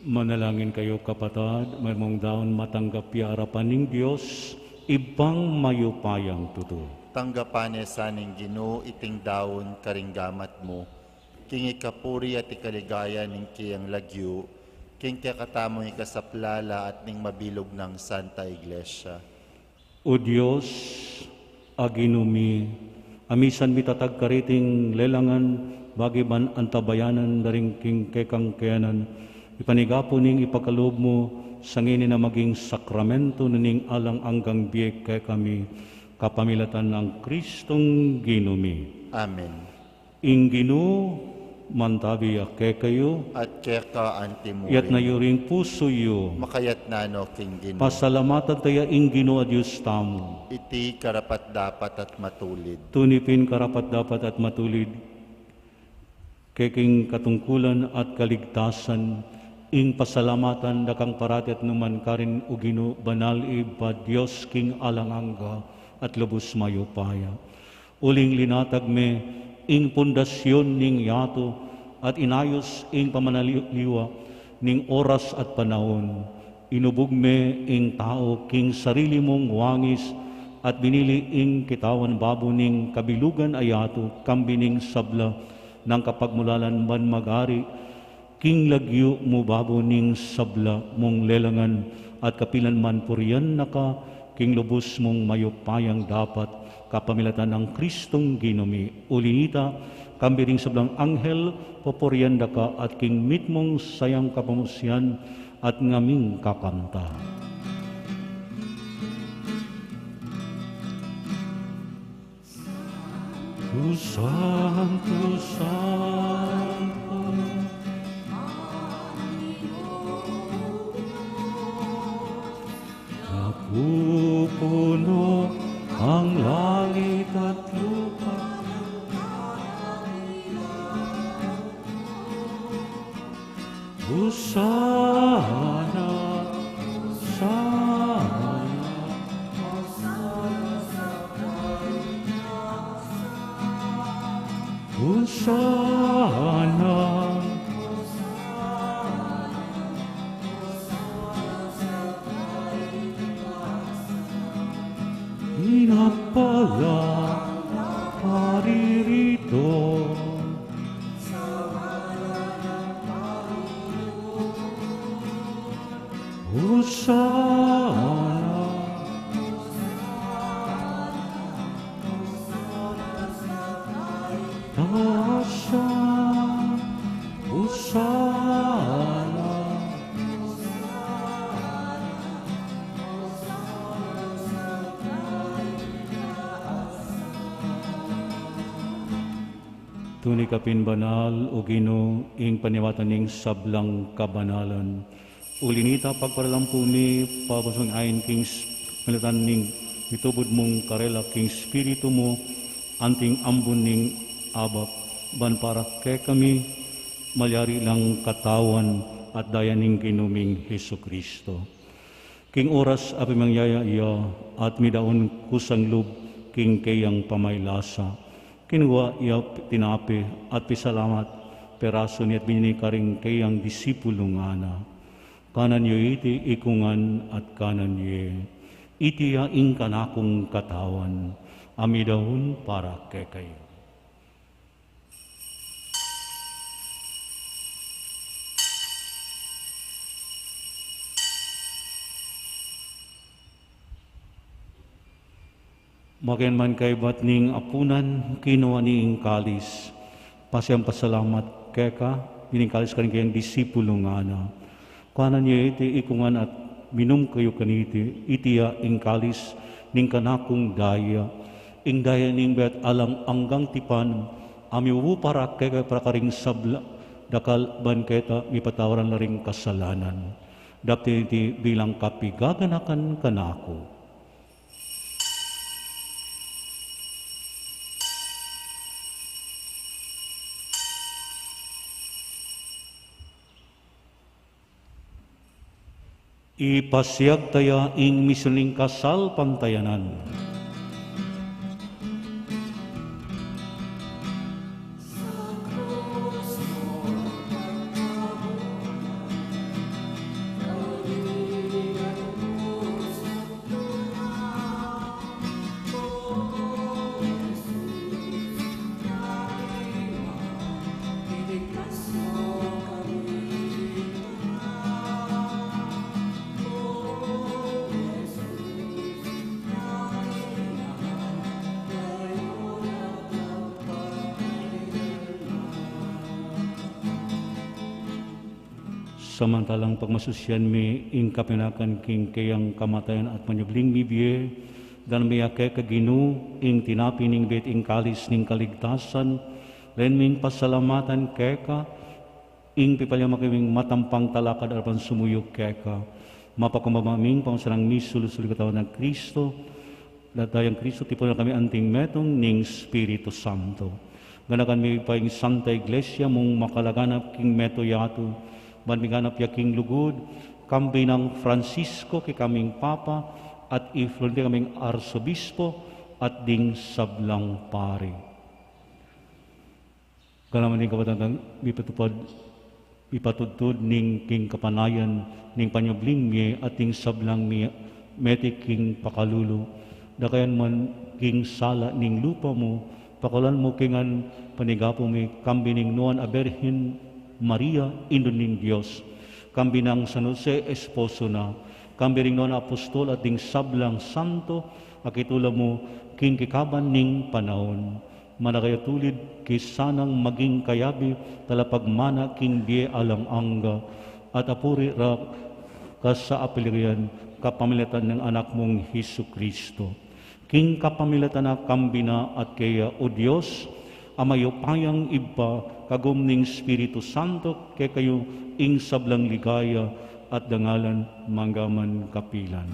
Manalangin kayu, kapatad, mermung daun matanggap ya arapan ning Dios, Ibpang mayupayang tutu. Tanggapan ne sa ning Ginu iting daun karing gamat mu, king ikapuri at ikaligaya ning keyang lagyu, king kekatamung ikasaplala at ning mabilug nang Santa Iglesia. O Dios, a Ginu mi, a misan mitatag kariting lelangan, bage ban antabayanan da ring king kekang keyanan, ipanyawad ning ipagkalub mu, sa ngeni na maging sakramento na ning alang anggang bie kekami, kapamilatan nang Kristong Ginu mi. Amen. Ing Ginu mantabi ya kekayu. At keka antimurin. Iyatas yu ring pusu yu. Makayatna no king Ginu. Pasalamatan taya ing Ginu a Dios tamu. Iti karapat-dapat at matulid. Tuni pin karapat-dapat at matulid, keking katungkulan at kaligtasan, ing pasalamatan da kang parati at nukarin man, O Ginu, banal, Ibpa, Dios king alang angga at lubus mayupaya. Uling linatag me ing pundasyon ning yatu at inayus ing pamanaliwa ning oras at panaun. Inubug me ing tau king sarili mung wangis at binili ing kitawan babo ning kabilugan a yatu, kambe ning sabla nang kapagmulalan ban mag-ari king lagyu mu babo ning sabla mung lelangan, at kapilan man purian na ka king lubus mung mayupayang dapat, kapamilatan nang Kristong Ginu mi. Uli na nita, kambe ring sablang anghel, pupurian da ka at king mitmung sayang kapamusian at ngaming kakanta. Santo, santo, santo, napupuno ang langit at lupa. Hosana, Hosana, Hosana. Pinapala paririto. Hosana. Tasa. Hosana. Tuni ka pin banal, O Ginu, ing panyawatan ning sablang kabanalan. Uli na nita, pagparalampu mi, pabusun ain king s-, milatan ning mitubud mung karela king Espiritu mu, anting ambun ning abak, ban para kekami, malyari lang katawan at daya ning Ginu ming Jesucristo. King oras a pimangyaya ya, at midaun kusang lub king keyang pamaylasa, kinua ya tinape at pisalamat, perasu ne at binye ne karing keyang disipulu, ngana: Kanan ye iti ikongan at kanan ye, iti ya ing kanakung katawan, a midaun para kekayu. Makanyan kaybat ning apunan, kinua ne ing kalis, pasiang pasalamat keka, binie ne ing kalis karing keyang disipulu, ngana: Kanan ye iti ikongan at minum kayu kaniti, iti ya ing kalis ning kanakung daya, ing daya ning bie at alang anggang tipan, a mibubu para kekayu at para karing sabla, dakal ban keta mipatawad la ring kasalanan. Daptan ye iti bilang kapaganakan kanaku. Ipasiag taya ing misyun ning kasalpantayanan. Samantalang pagmasusyan mi ing kapinakan king keyang kamatayan at manyubling mibie, dana mi keka Ginu ing tinape ning bie at ing kalis ning kaligtasan, len ming pasalamatan keka, ing pipalyaman kaming matampang talakad arapan sumuyu keka. Mapakumbaba ming pamasanang misulu-sulu king katawan nang Kristo, Datayang Kristo, tipunan na kami anting metung ning Espiritu Santo. Ganakan mi pa ing Santa Iglesia mung makalaganap king meto yatu, ban miganap ya king lugud, kambe nang Francisco, kekaming Papa, at i Florentino, kekaming Arsobispo, at ding sablang pari. Ganakan ding kapatad a mipatupad, mipatudtud ning king kapanayan ning panyubling mie at ding sablang mie, mete king pakalulu. Dakayan man king sala ning lupa mu, pakaluluan mu king ngan panigapu mi, kambe ning Nuan a Birhen Maria, Indu ning Dios, kambe nang San Jose, esposo na, kambe ring Nuan a Apostol at ding sablang santo a kitula mu king kekaban ning panaun. Manaka ya tulid king sanang maging kayabe, talapagmana king bie alang angga, at apuri ra ka sa apaligayan kapamilatan ning Anak mung Jesucristo. King kapamilatan na, kambe na at keya, o Dios, a mayupayang Ibpa, kagum ning Espiritu Santo, kekayu ing sablang ligaya at dangalan mangga man kapilan.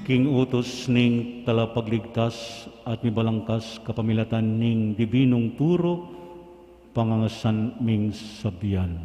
King utus ning Talapagligtas at mibalangkas kapamilatan ning dibinung turo, pangangasan ming sabian.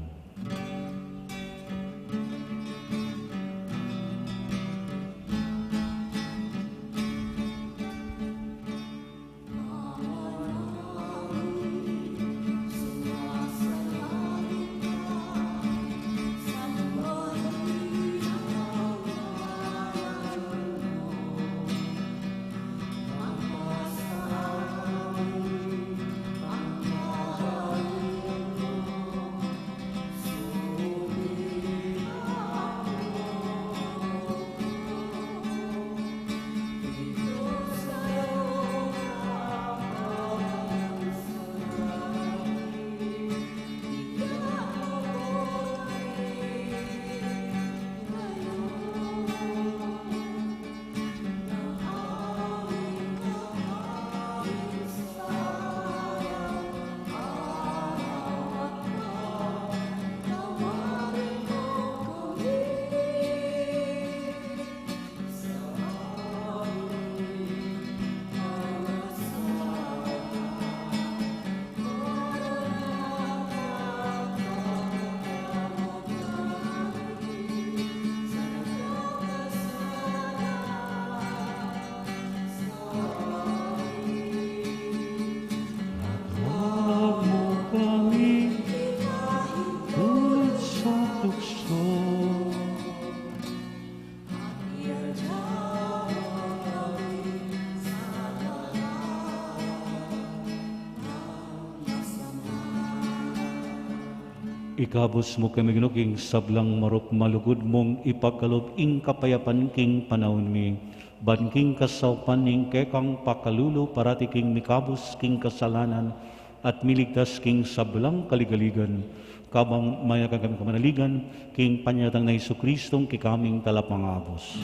Ikabus mu kami, Ginu, king sablang marok malugud mung ipagkalub ing kapayapan king panaun mi, ban king kasaupan ning kekang pakalulu parati king mikabus king kasalanan at miligtas king sablang kaligaligan, kabang mayakan kami kamanaligan king panyatang nang Jesucristong kekaming Talapangabus.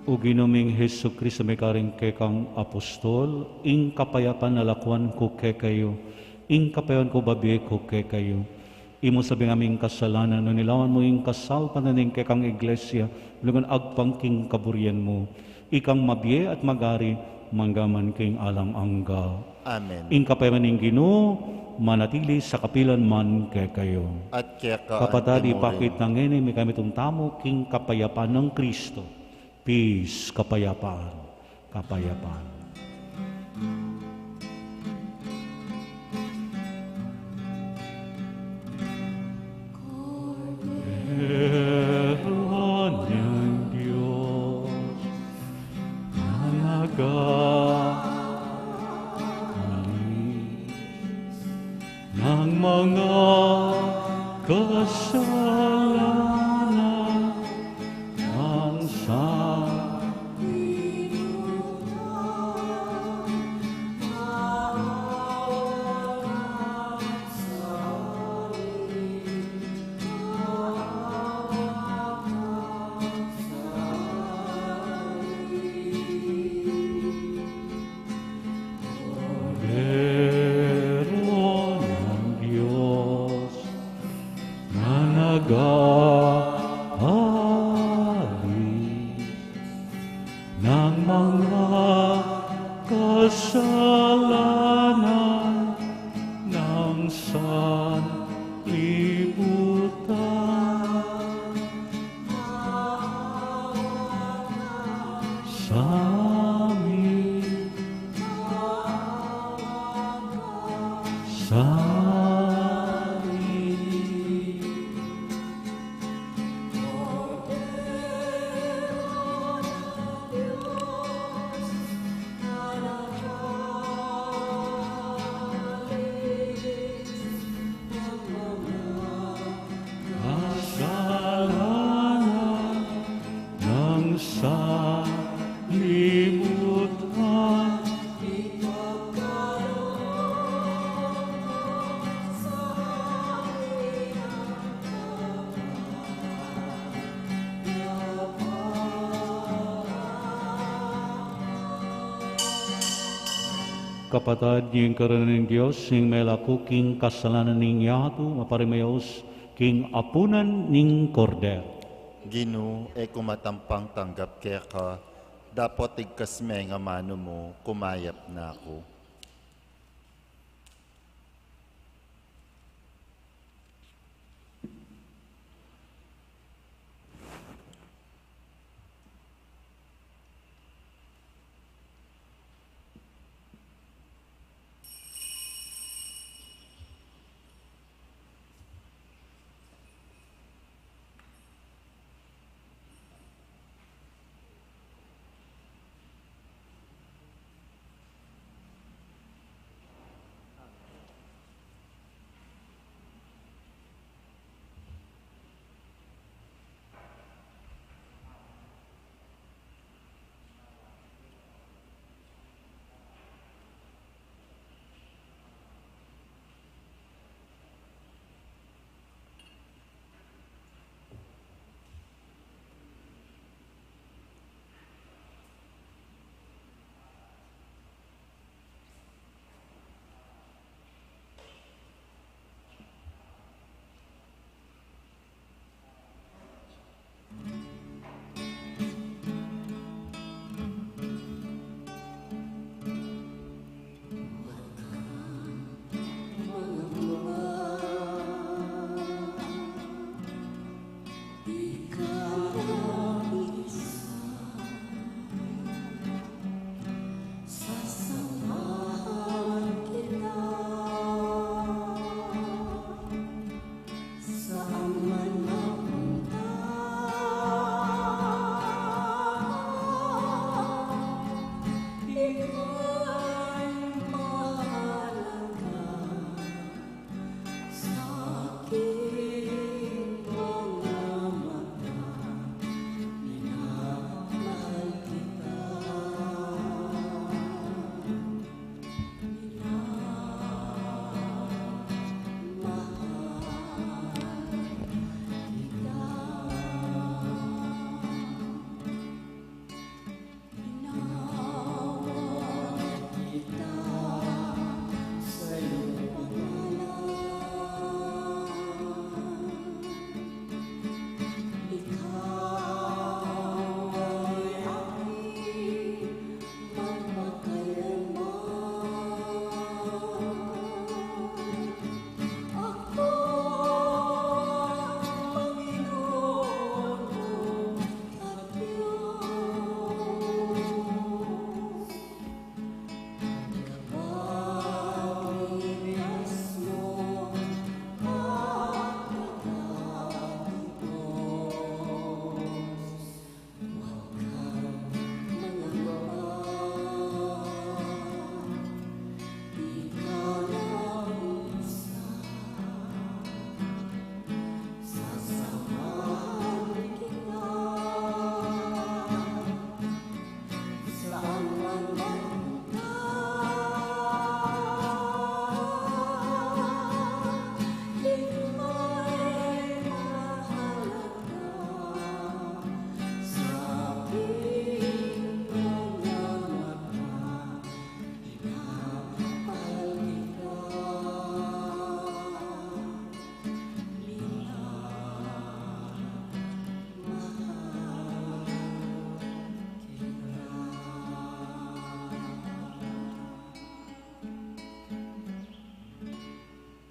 O Ginu ming Jesucristo, mikaring kekang apostol, ing kapayapan a lakuan ku kekayu, ing kapayapan ku babie ku kekayu. E mu sabian ing kasalanan, nune lawan mu ing kasaupan ning kekang Iglesia, ulungan agpang king kaburian mu. Ikang mabie at magari, mangga man king alang angga. Amen. Ing kapayapan ning Ginu, manatili sa kapilan man kekayu. At keka Kapatad, anti mo rin. Ipakit na ngeni, mikami tung tamu, king kapayapan nang Kristo. Peace, kapayapan, kapayapan. Kordero ning Dios, nanagalis nang mga kasalanan ng sanlibutan. Kordero ng Diyos na nag-aalis ng mga kasalanan ng sanlibutan. Sa amin, sa amin. Kasalanan ng sanlibutan. Kapatad, ing karane ning Dios, ing melaku king kasalanan ning yatu, maparimuyus king apunan ning Kordero. Ginu, e ku matampang tanggap keka, dapot igkas me ing amanu mu, kumayap na ku.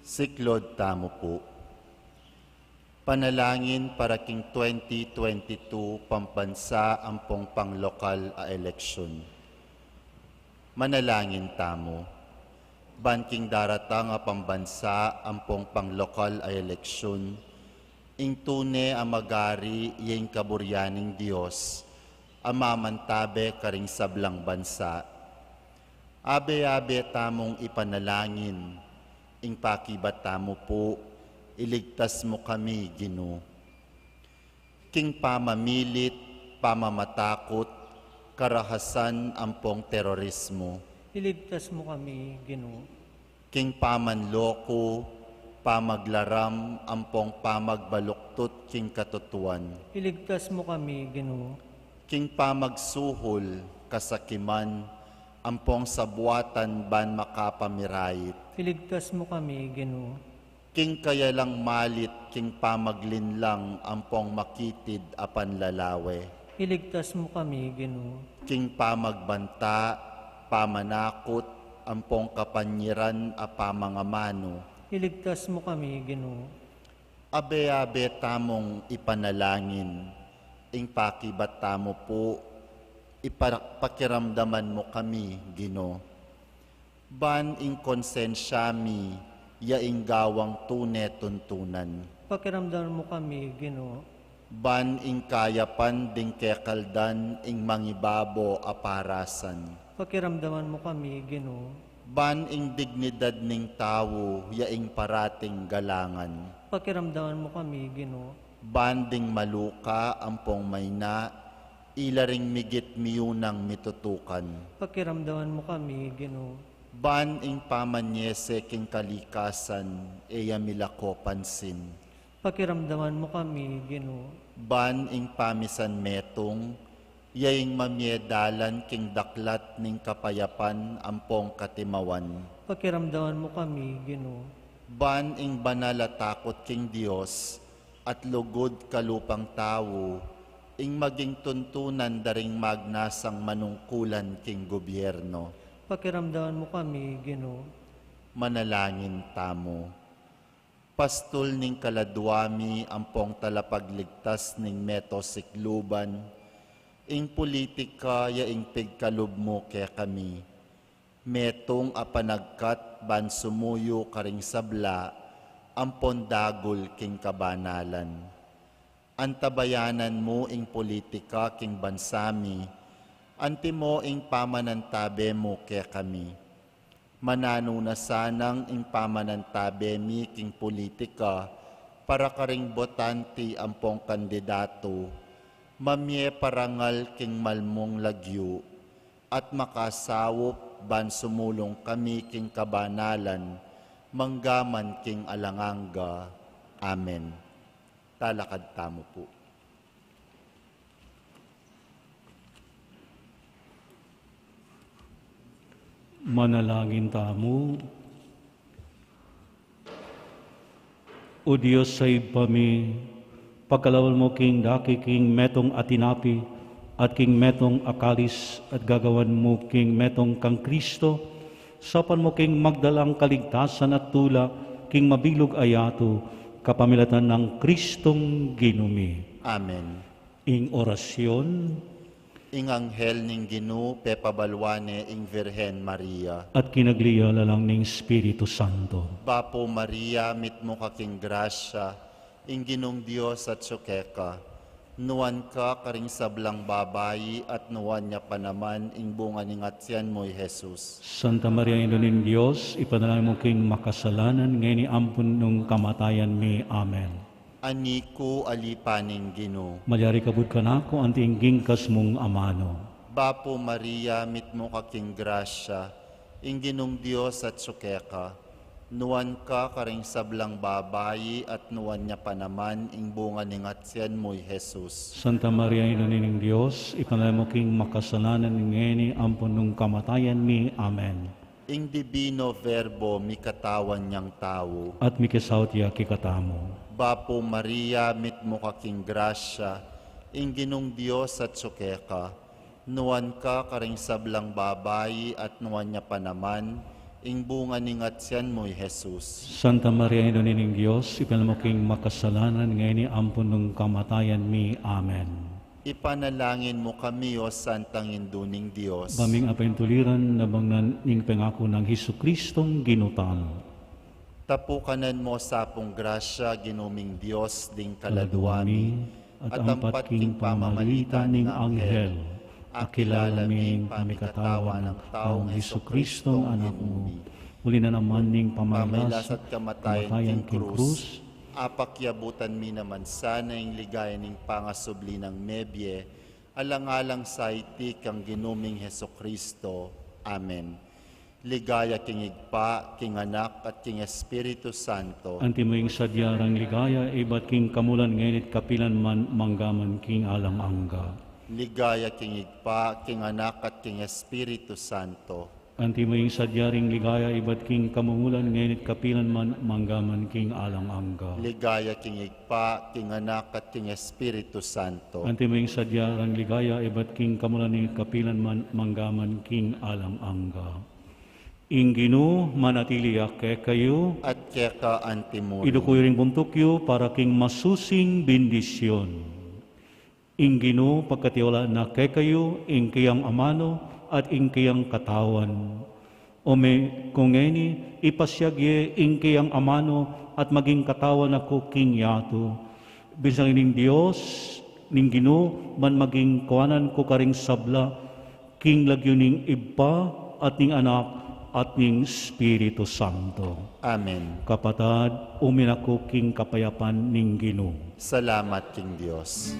Siklod tamu pu. Panalangin para king twenty twenty-two pambansa ampong panglokal a eleksyon. Manalangin tamu. Ban king daratang a pambansa ampong panglokal a eleksyon, ing tune a magari ya ing kaburyan ning Dios, a mamantabe karing sablang bansa. Abe-abe tamung ipanalangin, ing pakibat tamu pu, iligtas mu kami, Ginu. King pamamilit, pamamatakut, karahasan ampong terorismo. Iligtas mu kami, Ginu. King pamanloko, pamaglaram ampong pamagbaluktut king katutuan. Iligtas mu kami, Ginu. King pamagsuhol, kasakiman ampong sabuatan ban makapamirayit. Iligtas mu kami, Ginu. King kayalang malit, king pamaglinlang ampong makitid a panlalawe. Iligtas mu kami, Ginu. King pamagbanta, pamanakut ampong kapanyiran a pamangamanu. Iligtas mu kami, Ginu. Abe-abe tamung ipanalangin, ing pakibat tamu pu, ipakiramdaman mu kami, Ginu. Ban ing konsensya mi, ya ing gawang tune tuntunan. Pakiramdaman mu kami, Ginu. Ban ing kayapan ding kekaldan ing mangibabo a parasan. Pakiramdaman mu kami, Ginu. Ban ing dignidad ning tau, ya ing parating galangan. Pakiramdaman mu kami, Ginu. Ban ding maluka ampong maina, ila ring migit miyunang mitutukan. Pakiramdaman mu kami, Ginu. Ban ing pamanyese king kalikasan, e ya milako pansin. Pakiramdaman mu kami, Ginu. Ban ing pamisan metung, ya ing mamie dalan king daklat ning kapayapan ampong katimawan. Pakiramdaman mu kami, Ginu. Ban ing banal a takut king Dios, at lugud kalupang tau, ing maging tuntunan da ring magnasang manungkulan king gobyerno. Pakiramdaman mu kami, Ginu. Manalangin tamu. Pastul ning kaladua mi ampong talapagligtas ning meto sikluban, ing pulitika ya ing pigkalub mu kekami. Metung a panagkat ban sumuyu karing sabla ampon dagul king kabanalan. Antabayanan mu ing pulitika king bansa mi, antimo ing pamanantabe mu kekami. Mananu na sanang ing pamanantabe mi king pulitika para karing botante ampong kandidatu, mamie parangal king malmung lagyu, at makasaup ban sumulung kami king kabanalan, manggaman king alang angga. Amen. Talakad tamu pu. Manalangin tamu. O Dios a Ibpa mi, pagkalawal mu king dake king metung a tinape, at king metung a kalis, at gagawan mu king metung kang Kristo, saupan mu king magdalang kaligtasan at tula king mabilug a yatu, kapamilatan nang Kristong Ginu mi. Amen. Ing orasyon. Ing anghel ning Ginu pepabaluan ne ing Virgen Maria. At kinagli ya lalang ning Espiritu Santo. Bapu Maria, mitmu ka king grasya, ing Ginung Dios atsu keka. Nuan ka karing sablang babai, at nuan ya pa naman ing bunga ning atian mu, i Jesus. Santa Maria, Indu ning Dios, ipanalangin mu king makasalanan, ngeni ampon nung kamatayan mi. Amen. Ani ku a lipa ning Ginu. Malyari kabud kanaku anti ing gingkas mung amanu. Bapu Maria, mitmu ka king grasya, ing Ginung Dios atsu keka. Nuan ka karing sablang babai, at nuan ya pa naman ing bunga ning atian mu, i Jesus. Santa Maria, Indu ning Dios, ipanalangin mu king makasalanan, ngeni ampon nung kamatayan mi. Amen. Ing Divino Verbo mikatawan yang tau. At mikisaut ya kekatamu. Bapu Maria, mitmu ka king grasya, ing Ginung Dios atsu keka. Nuan ka karing sablang babai, at nuan ya pa naman Ing bunga ning atian mu, i Jesus. Santa Maria, Indu ning Dios, ipanalangin mu king makasalanan, ngeni ampon nung kamatayan mi. Amen. Ipanalangin mu kami, O Santang Indu ning Dios. Ba ming apaintuliran, nabang na ning pengaku nang Jesucristong Ginu tamu. Tapukanan mu sa pung grasya, Ginu ming Dios, ding kaladua mi, at ampat king pamamalita ning anghel, akilala mi ing pamikatawan nang taung Jesucristong Anak mu. Uli na naman ning pamailas at kamatayan king krus, apakyabutan mi naman sana ing ligaya ning pangasubli nang mebie, alang-alang sa iti kang Ginu ming Jesucristo. Amen. Ligaya king Ibpa, king Anak, at king Espiritu Santo. Antimo ing sadya rang ligaya, ibat king kamulan, ngeni at kapilan man, manggaman king alang angga. Ligaya king Ibpa, king Anak, at king Espiritu Santo. Antimo ing sadya ring ligaya, ibat king kamulan, ngeni at kapilan man, manggaman king alang angga. Ligaya king Ibpa, king Anak, at king Espiritu Santo. Antimo ing sadya rang ligaya, ibat king kamulan, ngeni at kapilan man, manggaman king alang angga. Ing Ginu manatili ya kekayu. At keka antimurin. Iduku yu ring buntuk yu para king masusing bendisyon. Ing Ginu pagkatiwala na kekayu ing kayang amanu at ing kayang katawan. O me, kung ngeni, ipasiag ye ing kayang amanu at maging katawan na ku king yatu. Binsangi ning Dios, ning Ginu, ban maging kuanan ku karing sabla, king lagyu ning Ibpa, at ning Anak, at ning Espiritu Santo. Amen. Kapatad, umiyak ku king kapayapan ning Ginu. Salamat king Dios.